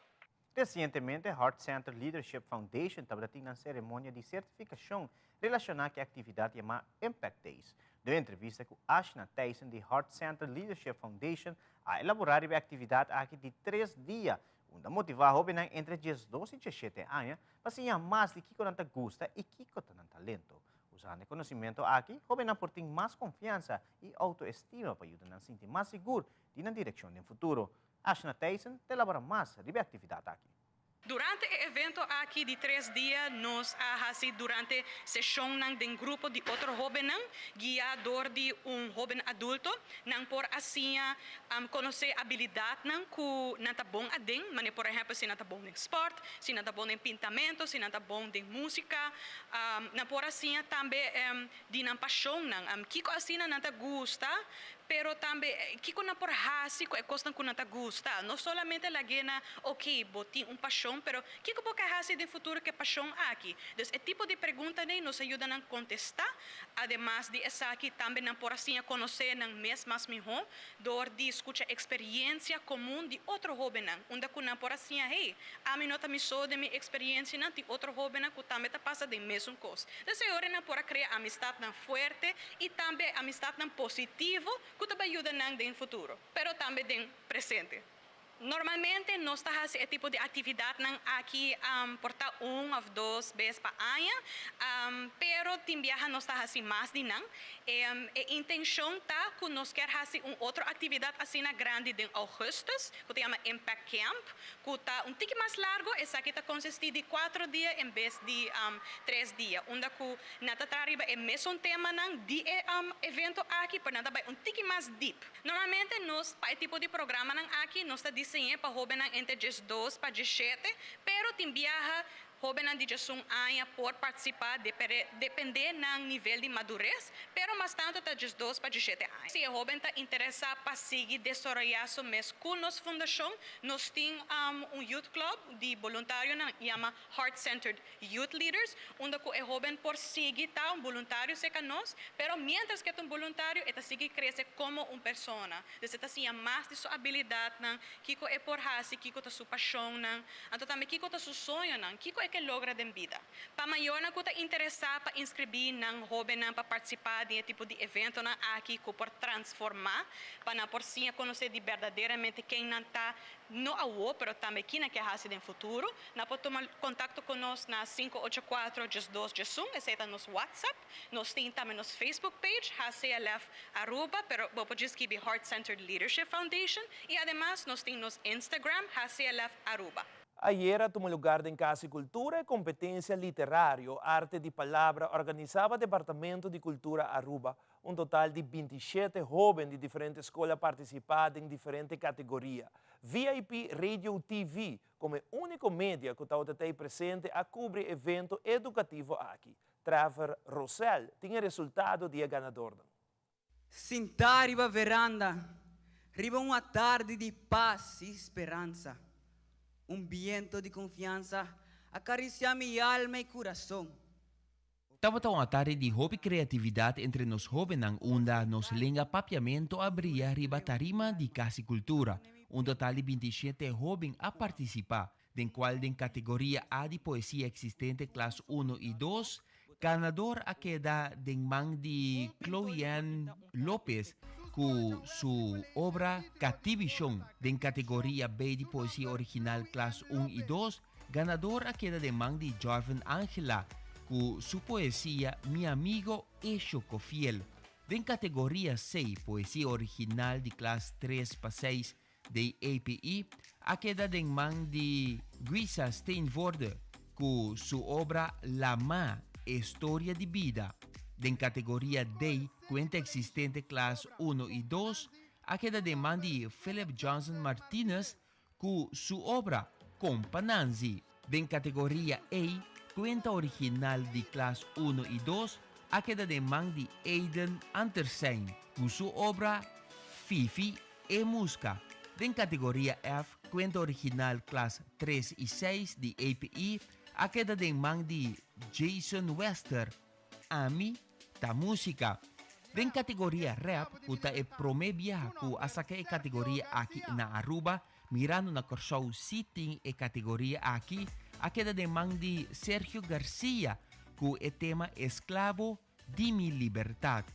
Resientemente Heart Center Leadership Foundation tabata tin nan seremonia di sertifikashon relashoná ku e aktividat yamá Impact Days. Den un entrevista ku Ashna Thijssen di Heart Center Leadership Foundation a elaborá riba e aktividat aki di tres dia Unda motivá hóbennan entre 12 i 17 aña pa siña mas di kiko nan ta gusta i kiko ta nan talento. Usando e konosimento aki, hóbennan por tin mas konfiansa i outoestima pa yuda nan sinti mas sigur di nan direkshon den futuro. Ashna Thijssen ta elabora mas riba e aktividat aki. Durante e evento aki di tres dia nos a hasi durante seshonnan den grupo di otro hóbennan, guiá dor di un hóben adulto. Nan por a siña konosé abilidatnan ku nan ta bon aden, manera por ehèmpel si nan ta bon den spòrt, si nan ta bon den pintamentu, si nan ta bon den músika. Nan por a siña tambe di nan pashonnan, kiko asina nan ta gusta, pero tambe kiko nan por hasi ku e kosnan ku nan ta gusta. No solamente lag'é na, oke, bo tin un pashon, pero kiko bo ke hasi den futuro ku e pashon aki? Dus e tipo di preguntanan ei nos a yuda nan kontestá. Ademas di esaki, tambe nan por a siña konosé nan mes mas mihó dor di skucha eksperiencia komun di otro hóbennan, unda ku nan por a siña, Hey, ami no ta mi so den mi eksperiencianan, tin otro hóbennan ku tambe ta pasa den mesun kos. Des e ora nan por a krea amistatnan fuerte i tambe amistatnan positivo ku ta bai yuda nan den futuro, pero tambe den presente. Normalmente nos ta hasi e tipo di actividadnan aki por ta un of dos bes pa aña, pero tin biaha nos ta hasi mas di nan. E intencion ta cu nos kier hasi un otro actividad asina grandi den augustus, cu ta yama Impact Camp, cu ta un tiki mas largo, esaki ta consisti di cuatro dia en bes di tres dia, unda cu nan ta traha riba e mesun temanan di e evento aki, pero nan ta bay un tiki mas deep. Normalmente nos pa e tipo di programanan aki nos ta diseñ'é pa hóbennan entre 12 pa 17, pero tin biaha hóbennan di 11 aña por partisipá dependé nan nivel di madures, pero mas tantu ta 12 pa 17 aña. Si e hóben ta interesá pa sigui desaroyá su mes ku nos fundashon, nos tin un youth club di boluntarionan yama Heart Centered Youth Leaders, unda cu e hoben por sigui ta un boluntario cerca nos, pero mientras cu e ta un boluntario e ta sigui crece como un persona. Dus e ta siña mas di su habilidadnan, kico e por haci, kico ta su pasionnan, anto tambe kico ta su soñonan, kico e ke logra den bida. Pa mayornan cu ta interesa pa inscribi nan hobennan pa participa den e tipo di eventonan aki cu por transforma, pa nan por siña conoce di berdaderamente ken nan ta, no awo pero tambe kina ke haci den futuro, Nan por tuma kontakto ku nos na 584 12 11, esei ta nos WhatsApp. Nos tin tambe nos Facebook page, HCLF Aruba, pero bo por djis skibi Heart Centered Leadership Foundation. I ademas nos tin nos Instagram, HCLF Aruba. Ayera tuma lugar den Cas di Cultura e competencia literario Arte di Palabra organisa pa Departamento di Cultura Aruba. Un total di 27 hoben di diferente scol a participa den diferente categoria. VIP Radio TV Como e unico media cu tawata t'ey presente a cubri evento educativo aki. Trevor Rosell tin e resultado di e ganadornan. Sintá riba veranda, riba un atardi di pas i speransa, un biento di konfiansa a karisiá mi alma i kurason. Tabata un atardi di hopi kreatividat entre nos hóbennan unda nos lenga papiamento a bria riba tarima di Kasi Kultura. Un total di 27 hóben a partisipá, den kual den kategoria A di poesia eksistente klas uno i dos, ganador a keda den man di Chloe-Ann Lopez ku su obra Katibishon. Den kategoria B di poesia original klas un i dos, Ganador a keda den man di Jarvin Angela ku su poesia Mi amigo e Chocofiel. Den kategoria C, poesia original di klas tres pa seis di API, a keda den man di Guisa Steenvoorde ku su obra La Ma, e storia di bida. Den kategoria D, kuenta eksistente klas uno i dos, a keda den man di Philip Johnson Martinez Ku su obra Kompa Nanzi den kategoria A, kuenta original di klas uno i dos a keda den man di Aiden Antersein ku su obra Fifi e Muska. Den kategoria F, kuenta original klas tres i seis di API a keda den man di Jason Wester Ami ta músika. Den kategoria rap, ku ta e promé biaha ku a saka e kategoria aki na Aruba, mirando na Kòrsou sí tin e kategoria aki, a keda den man di Sergio Garcia ku e tema Esklabo di mi libertat.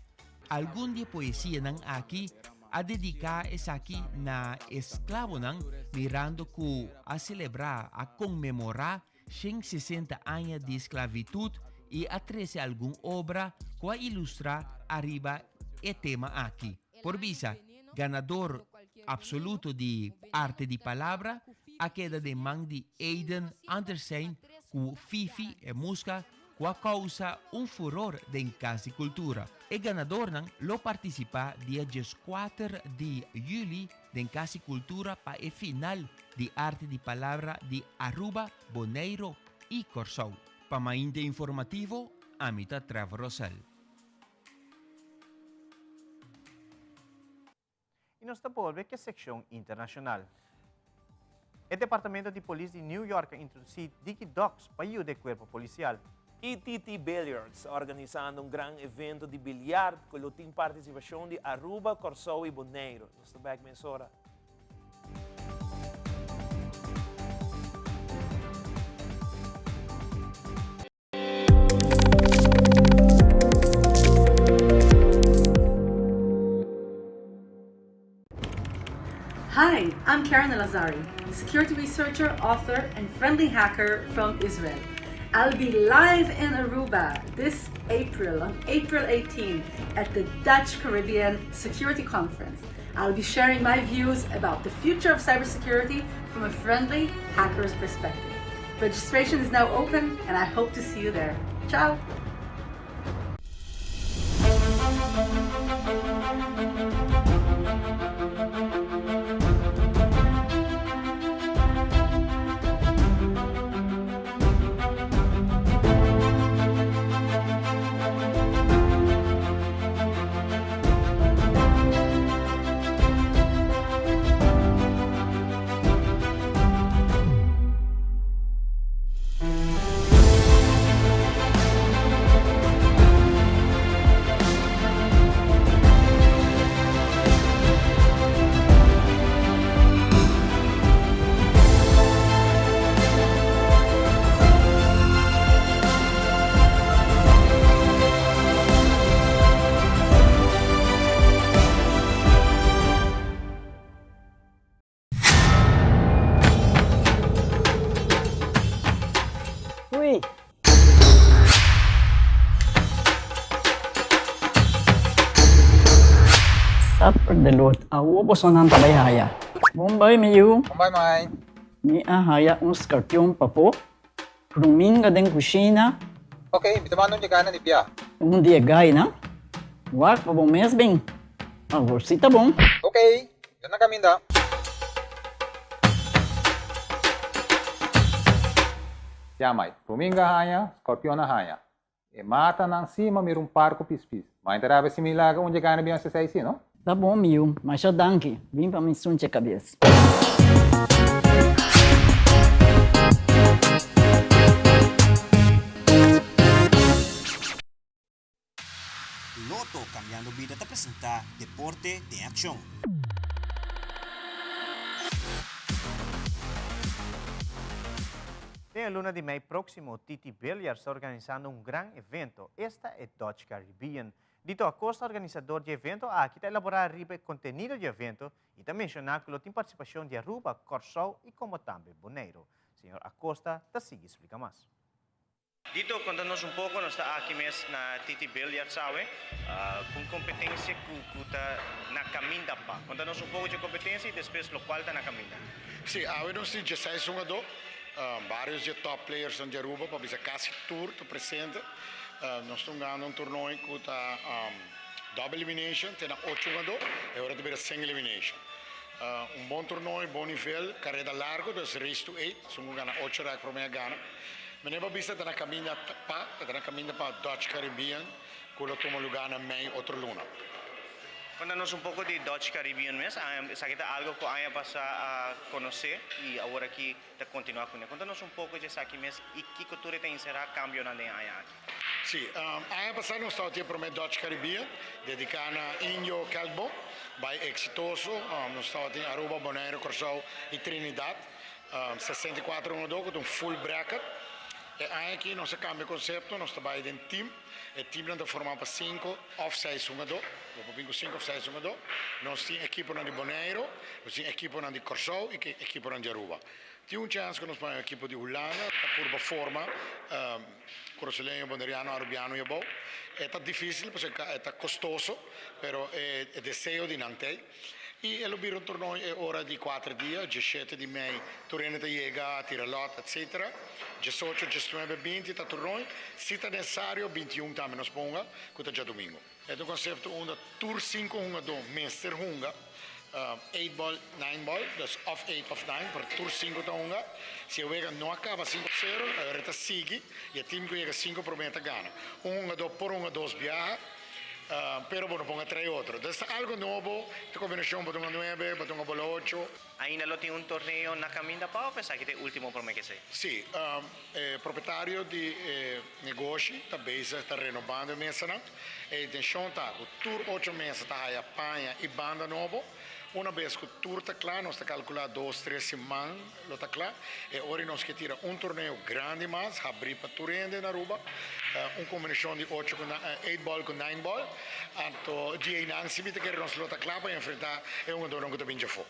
Algun di e poesianan aki a dediká esaki na esklabonan mirando ku a selebrá, a konmemorá 160 aña di sklabitut i a trese algun obra ku a ilustrá ariba e tema aki. Por bisa, ganador apsoluto di Arte di Palabra a keda den man di Aiden Andersen ku Fifi e muska ku a kousa un furor den Kas di Kultura. E ganadornan lo partisipá dia 14 di yüli den Cas di Cultura pa e final di Arte di Palabra di Aruba, Boneiro y Corsou. Pa Mainte Informativo, ami ta Trevor Rosell. Y nos ta bolbe cu e seccion internacional. E Departamento di Polis di New York a introduci Digi Dogs pa yuda e cuerpo policial. ETT Billiards ta organisando un gran evento di biliard cu lo tin participacion di Aruba, Corsou y Boneiro. Nos ta bek mesora. Hi, I'm. Keren Elazari, security researcher, author, and friendly hacker from Israel. I'll be live in Aruba this April, on April 18, at the Dutch Caribbean Security Conference. I'll be sharing my views about the future of cybersecurity from a friendly hacker's perspective. Registration is now open, and I hope to see you there. Ciao! Hui! Suffer the Lord. Awo bosonan ta bai haya. Bon bai mi yu. Bon bai mai. Mi a haya un scorpion papo. Ruminga den kushina. Ok, mi ta manda un dje na di bia. Un di e gainan. Wak pa bo mes bin. Awor si ta bon. Ok, yo na kaminda. Ya mai, ruminga haña, scorpion a haña. E matanan si ma mira un par ku pispis. Ma e ta rabia si mi laga un dje gaina bin hasi esei si, no? Ta bon mi yu, masha danki. Bin pa mi sunche kabes. Lotto Cambiando Bida ta presenta Deporte den Accion. Den e luna di mei próksimo Titi Billiards ta organisando un gran evento, esta e Dutch Caribbean. Dito Acosta, organisador di e evento aki, ta elaborá riba e kontenido di e evento i ta menshoná ku lo tin partisipashon di Aruba, Kòrsou i komo tambe Boneiru. Señor Acosta ta sigui splika mas. Dito, konta nos un poko, nos ta aki mes na Titi Billiards awe, ku un kompetensia ku ku ta na kaminda pa. Konta nos un poko dje kompetensia i despues lokual ta na kaminda. Sí, awe nos tin dieseis hungadó, varios dje top playersnan di Aruba, pa bisa kasi tur ta presente. Nos ta hungando un tornoe ku ta double elimination, te na ocho hungadó, e ora ta bira single elimination. Un bon tornoe, bon nivel, kareda largo, dus race to eight, esun ku gana ocho rèk promé a gana. Meneer Babista ta na kaminda pa e ta na kaminda pa Dutch Caribbean ku lo tuma lugá na mei otro luna. Konta nos un poko di Dutch Caribbean mes. Esaki ta algo ku aña pasá a konosé i awor aki ta kontinuá kuné. Konta nos un poko di esaki mes i kiko tur e ta enserá kambionan den e aña aki. Sí, aña pasá nos tabata tin e promé Dutch Caribbean dediká na Indio Kelkboom. Bai eksitoso. Nos tabatin Aruba, Bonaire, Kòrsou i Trinidad. 64 hungadó ku ta un full bracket. E aña aki nos a kambia konsepto, nos ta bai den team. E teamnan ta formá pa sinku òf seis hungadó. Bo por bin ku sinku òf seis hungadó. Nos tin ekiponan di Boneiru, nos tin ekiponan di Kòrsou i ekiponan di Aruba. Tin un chèns ku nos pone un ekipo di Hulanda ta purba forma Kurasoleño, Boneriano, Arubiano i abou. E ta difísil pasobra e ta kostoso, pero e deseo di nan t'ei. I e lo bira un torneo e ora di kuater dia, diesshete di mei tur hende ta yega, tira lòt etsetera. Diesocho, diesnuebe, binti ta torneo, si ta nesesario bintiun tambe nos por hunga, ku ta djadumingu. E ta un konsepto unda tur sinku hungadó mester hunga, eight ball, nine ball, dus òf eight òf nine, pero tur sinku ta hunga. Si e wega no a kaba sinku sero, e ora ta sigui i e tim ku yega sinku promé ta gana. Un hungadó por hunga dos biaha. Pero bo no ponga trae otro. Entonces ta algo nobo, ta combinacion bo ta hunga nuebe, bo ta hunga bola ocho. Ainda lo tin un torneo na caminda pa of esaki ta e ultimo prome ke esey? Si, e propietario di e negoshi ta bezig ta renobando e mesanan. E intencion ta cu tur ocho mesa ta haya paña y banda nobo. Una bes cu tur ta cla, nos ta calcula dos, tres siman lo ta cla. E ora nos ke tira un torneo grandi mas, habri pa tur hende na Aruba. Un combinacion di ocho cu eight ball cu nine ball. Anto di einan si mi ta kere nos lo ta cla pa enfrenta e hungadornan cu ta bin djafo.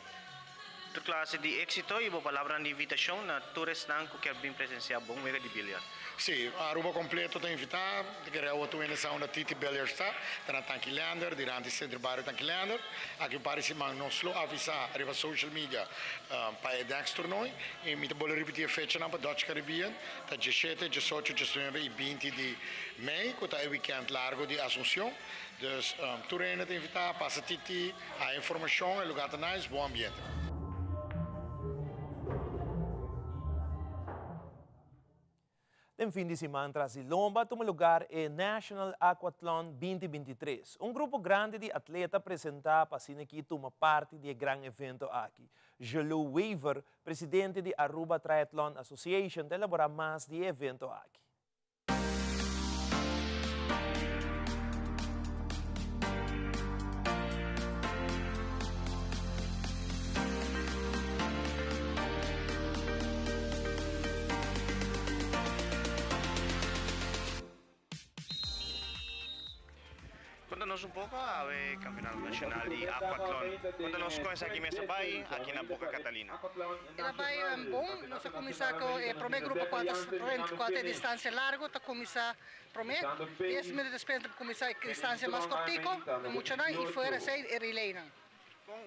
Tur clase di exito y bo palabranan di invitacion na tur esnan cu kier bin presencia bon wega di billiard. Sí, Aruba completo ta invita. Ta kere awo tur hende sa unda Titi Billiards ta. Ta na Tanki Leander, diranti Centro Bario Tanki Leander. Aki un par di siman nos lo avisa riba social media pa e next toernooi. Y mi ta bolbe ripiti e fechanan pa Dutch Caribbean. Ta diesshete, diesocho, diesnuebe y binti di mei cu ta e weekend largo di Asuncion. Dus tur hende ta invita, pasa Titi, haya informacion, e lugar ta nice, bon ambiente. Den fin di siman tras di lomba a tuma lugar e National Aquathlon 2023. Un grupo grandi di atleta presenta pa asina aki tuma parti di e gran evento aki. Jelou Wever, presidente di Aruba Triathlon Association ta elabora mas di e evento aki. Konta nos un poko awe Campeonato Nacional di Aquathlon. Konta nos kon esaki mes a bai aki na Boca Catalina. El a bai bon, nos a kuminsá ku e promé grupo ku a ta sprint, ku a ta e distansia largu ta kuminsá promé, dies minuut despues ta kuminsá e distansia mas kortiko, e muchanan i fuera esei e relaynan.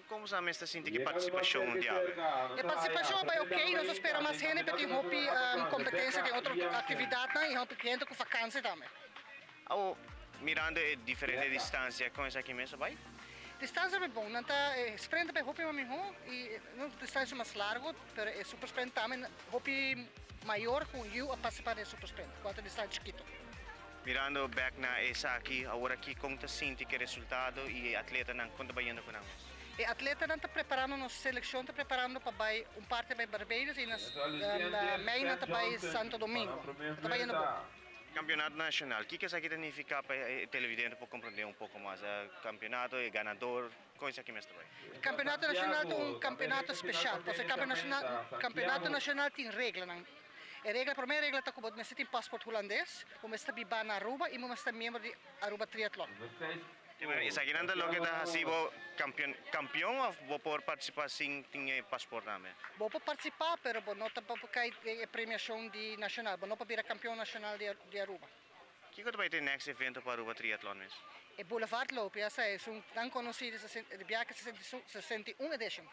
Kon boso a mester sinti ku e partisipashon di awe? E partisipashon a bai oké, nos a spera mas hende pero tin hopi kompetensia den otro aktividatnan i hopi hende ku vakansi tambe. Awo, mirando e diferente distansia, kon esaki mes a bai? Distansia bai bon, nan ta e sprint a bai hopi mas mihó i no distansia mas largu, pero e super sprint tambe hopi mayor ku yu a partisipá den e super sprint, ku a ta distansia chikito. Mirando bek na esaki, awor aki kon ta sinti ku e resultado i e atletanan kon ta bayendo ku nan mes? E atletanan ta preparando, nos selekshon ta preparando pa bai un parti bai Barbados i na mei nan ta bai Santo Domingo. Ta bayendo bon. Kampeonato nashonal, kiko esaki ta nifiká pa e televidente por komprondé un poko mas? Kampeonato, e ganador, kon esaki mes ta bai? Kampeonato nashonal ta un kampeonato speshal, pasobra kampeonato nashonal tin reglanan. E regla, prome regla ta ku bo mester tin paspoort hulandes, bo mester ta biba na Aruba i bo mester ta miembro di Aruba Triathlon. Esakinan ta loke ta hasi bo kampeon, kampeon of bo por partisipa sin tin e paspoort tambe? Bo por partisipa pero bo no ta por kai den e premiashon di nashonal, bo no por bira kampeon nashonal di Aruba. Kiko ta bai ta e next evento pa Aruba Triathlon mes? E Boulevardloop, ya sa esun tan konosí di biaha 61 edition.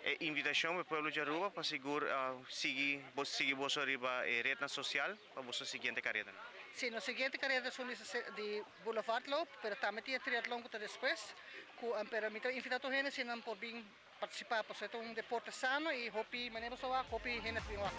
E invitacion pa e pueblo di Aruba pa sigur sigui bo sigui boso riba e rednan social pa boso siguiente caretanan. Si, nos siguiente careta ta esun di Boulevardloop, pero tambe tin e triatlon cu ta despues, cu pero mi ta invita tur hende si nan por bin participa, pasobra e ta un deporte sano y hopi manera boso a wak, hopi hende ta bin wak.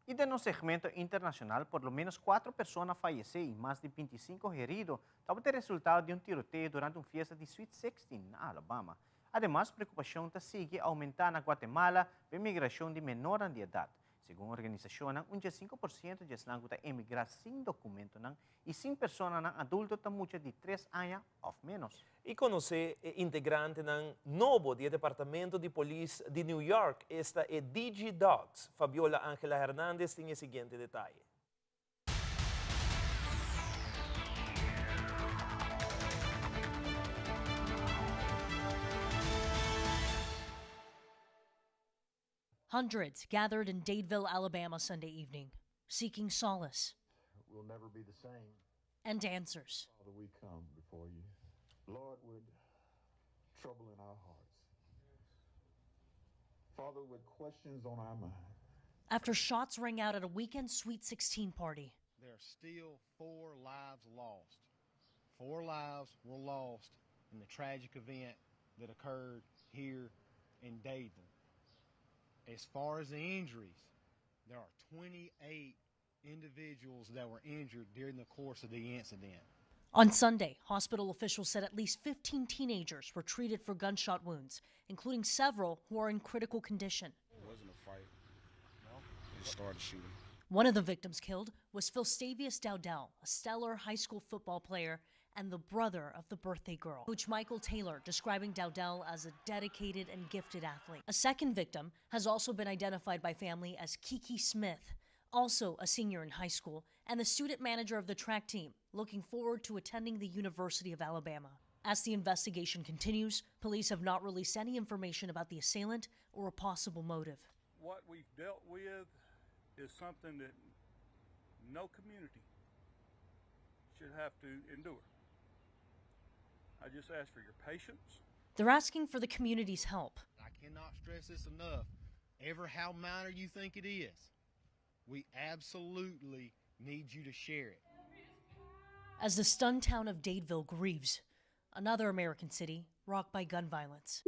Y den nos segmento internacional, por lo menos cuatro persona a fayece y mas di 25 herido tabata e resultado di un tiroteo durante un fiesta di Sweet Sixteen na Alabama. Ademas, preocupacion ta sigui aumenta na Guatemala p'e migracion di menornan di edad. Segun organisashonnan, un diesinku por siento di esnan ku ta emigrá sin dokumentonan i sin personanan adulto ta mucha di tres aña òf ménos. I konosé e integrantenan nobo di e Departamento di Polis di New York, esta e Digi Dogs. Fabiola Angela Hernandez tin e siguiente detaye. Hundreds gathered in Dadeville, Alabama Sunday evening, seeking solace. We'll never be the same. And answers. Father, we come before you. Lord, with trouble in our hearts. Father, with questions on our mind. After shots rang out at a weekend Sweet 16 party. There are still four lives lost. Four lives were lost in the tragic event that occurred here in Dadeville. As far as the injuries, there are 28 individuals that were injured during the course of the incident. On Sunday, hospital officials said at least 15 teenagers were treated for gunshot wounds, including several who are in critical condition. It wasn't a fight. No? They just started shooting. One of the victims killed was Philstavious Dowdell, a stellar high school football player and the brother of the birthday girl. Coach Michael Taylor describing Dowdell as a dedicated and gifted athlete. A second victim has also been identified by family as Kiki Smith, also a senior in high school and the student manager of the track team, looking forward to attending the University of Alabama. As the investigation continues, police have not released any information about the assailant or a possible motive. What we've dealt with is something that no community should have to endure. I just ask for your patience. They're asking for the community's help. I cannot stress this enough. Ever how minor you think it is, we absolutely need you to share it. As the stunned town of Dadeville grieves, another American city rocked by gun violence.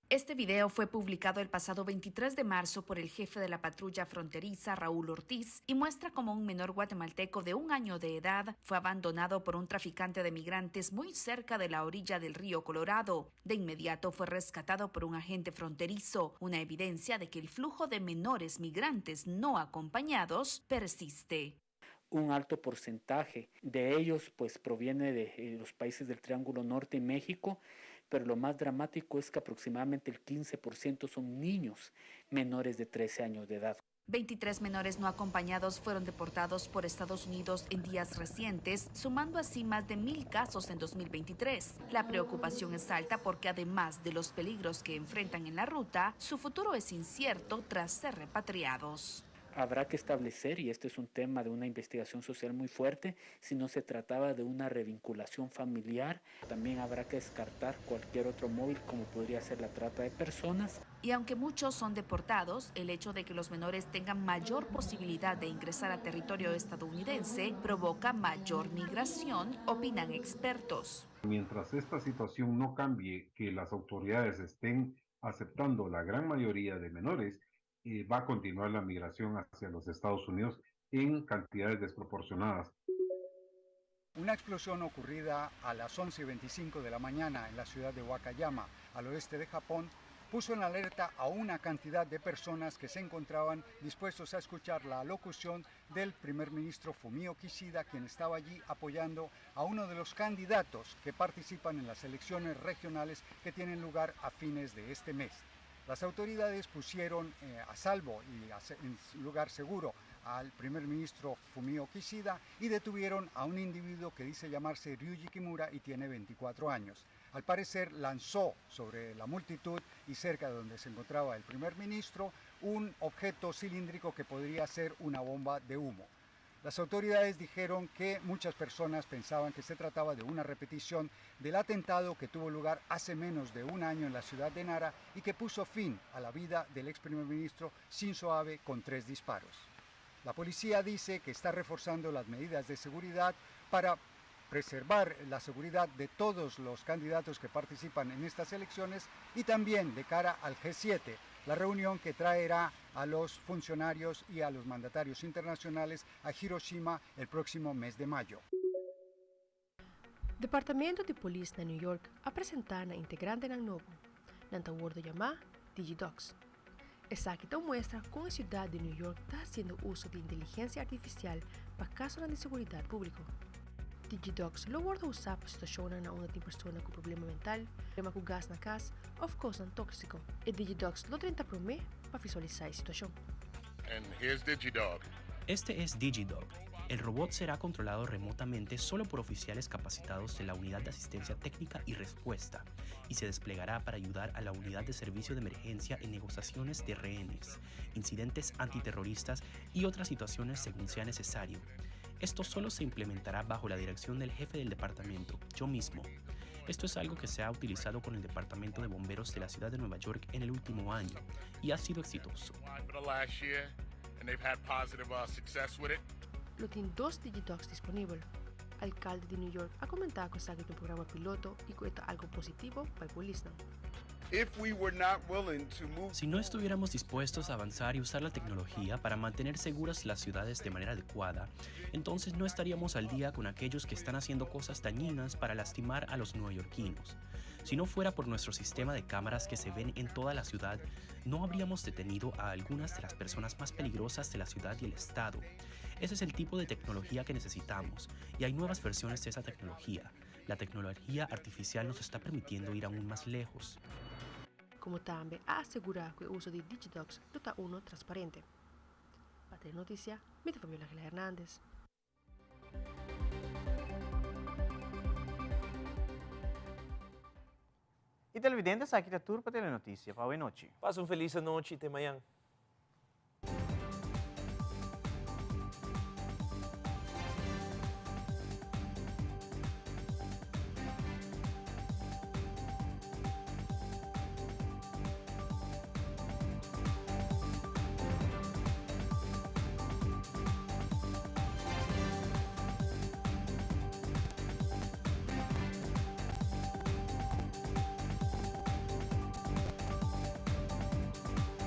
Este video fue publicado el pasado 23 de marzo por el jefe de la patrulla fronteriza, Raúl Ortiz, y muestra cómo un menor guatemalteco de un año de edad fue abandonado por un traficante de migrantes muy cerca de la orilla del río Colorado. De inmediato fue rescatado por un agente fronterizo, una evidencia de que el flujo de menores migrantes no acompañados persiste. Un alto porcentaje de ellos pues proviene de eh, los países del Triángulo Norte y México, pero lo más dramático es que aproximadamente el 15% son niños menores de 13 años de edad. 23 menores no acompañados fueron deportados por Estados Unidos en días recientes, sumando así más de mil casos en 2023. La preocupación es alta porque además de los peligros que enfrentan en la ruta, su futuro es incierto tras ser repatriados habrá que establecer, y este es un tema de una investigación social muy fuerte, si no se trataba de una revinculación familiar, también habrá que descartar cualquier otro móvil como podría ser la trata de personas. Y aunque muchos son deportados, el hecho de que los menores tengan mayor posibilidad de ingresar a territorio estadounidense provoca mayor migración, opinan expertos. Mientras esta situación no cambie, que las autoridades estén aceptando la gran mayoría de menores, va a continuar la migración hacia los Estados Unidos en cantidades desproporcionadas. Una explosión ocurrida a las 11.25 de la mañana en la ciudad de Wakayama, al oeste de Japón, puso en alerta a una cantidad de personas que se encontraban dispuestos a escuchar la alocución del primer ministro Fumio Kishida, quien estaba allí apoyando a uno de los candidatos que participan en las elecciones regionales que tienen lugar a fines de este mes. Las autoridades pusieron eh, a salvo y en lugar seguro al primer ministro Fumio Kishida y detuvieron a un individuo que dice llamarse Ryuji Kimura y tiene 24 años. Al parecer lanzó sobre la multitud y cerca de donde se encontraba el primer ministro un objeto cilíndrico que podría ser una bomba de humo. Las autoridades dijeron que muchas personas pensaban que se trataba de una repetición del atentado que tuvo lugar hace menos de un año en la ciudad de Nara y que puso fin a la vida del ex primer ministro Shinzo Abe con tres disparos. La policía dice que está reforzando las medidas de seguridad para preservar la seguridad de todos los candidatos que participan en estas elecciones y también de cara al G7, la reunión que traerá a los funcionarios y a los mandatarios internacionales a Hiroshima el próximo mes de mayo. Departamento di Polis na New York a presenta nan integrantenan nobo. Nan ta wordo yama DigiDogs. Esaki ta un muestra con e ciudad di New York ta haciendo uso di inteligencia artificial pa casonan di seguridad publico. DigiDogs lo wordo usa pa situacionnan na unda tin persona cu problema mental, problema cu gas na cas of cosnan toxico. E DigiDogs lo drenta prome pa visualisa e situacion. And here's DigiDog. Este es DigiDog. El robot será controlado remotamente solo por oficiales capacitados de la Unidad de Asistencia Técnica y Respuesta y se desplegará para ayudar a la Unidad de Servicio de Emergencia en negociaciones de rehenes, incidentes antiterroristas y otras situaciones según sea necesario. Esto solo se implementará bajo la dirección del jefe del departamento, yo mismo. Esto es algo que se ha utilizado con el Departamento de Bomberos de la Ciudad de Nueva York en el último año y ha sido exitoso. Lo tin dos DigiDogs disponibel. Alcalde di New York a comenta cu esaki ta un programa piloto y cu e ta algo positivo pa e polisnan. Si no estuviéramos dispuestos a avanzar y usar la tecnología para mantener seguras las ciudades de manera adecuada, entonces no estaríamos al día con aquellos que están haciendo cosas dañinas para lastimar a los neoyorquinos. Si no fuera por nuestro sistema de cámaras que se ven en toda la ciudad, no habríamos detenido a algunas de las personas más peligrosas de la ciudad y el estado. Ese es el tipo de tecnología que necesitamos, y hay nuevas versiones de esa tecnología. La tecnología artificial nos está permitiendo ir aún más lejos. Como tambe a asegura cu e uso di Digidocs lo ta uno transparente. Pa Telenoticia, mi ta Fabiola Angela Hernandez. Y televidente esaki ta tur pa Telenoticia pa awe nochi. Pasa un feliz anochi y te mañan.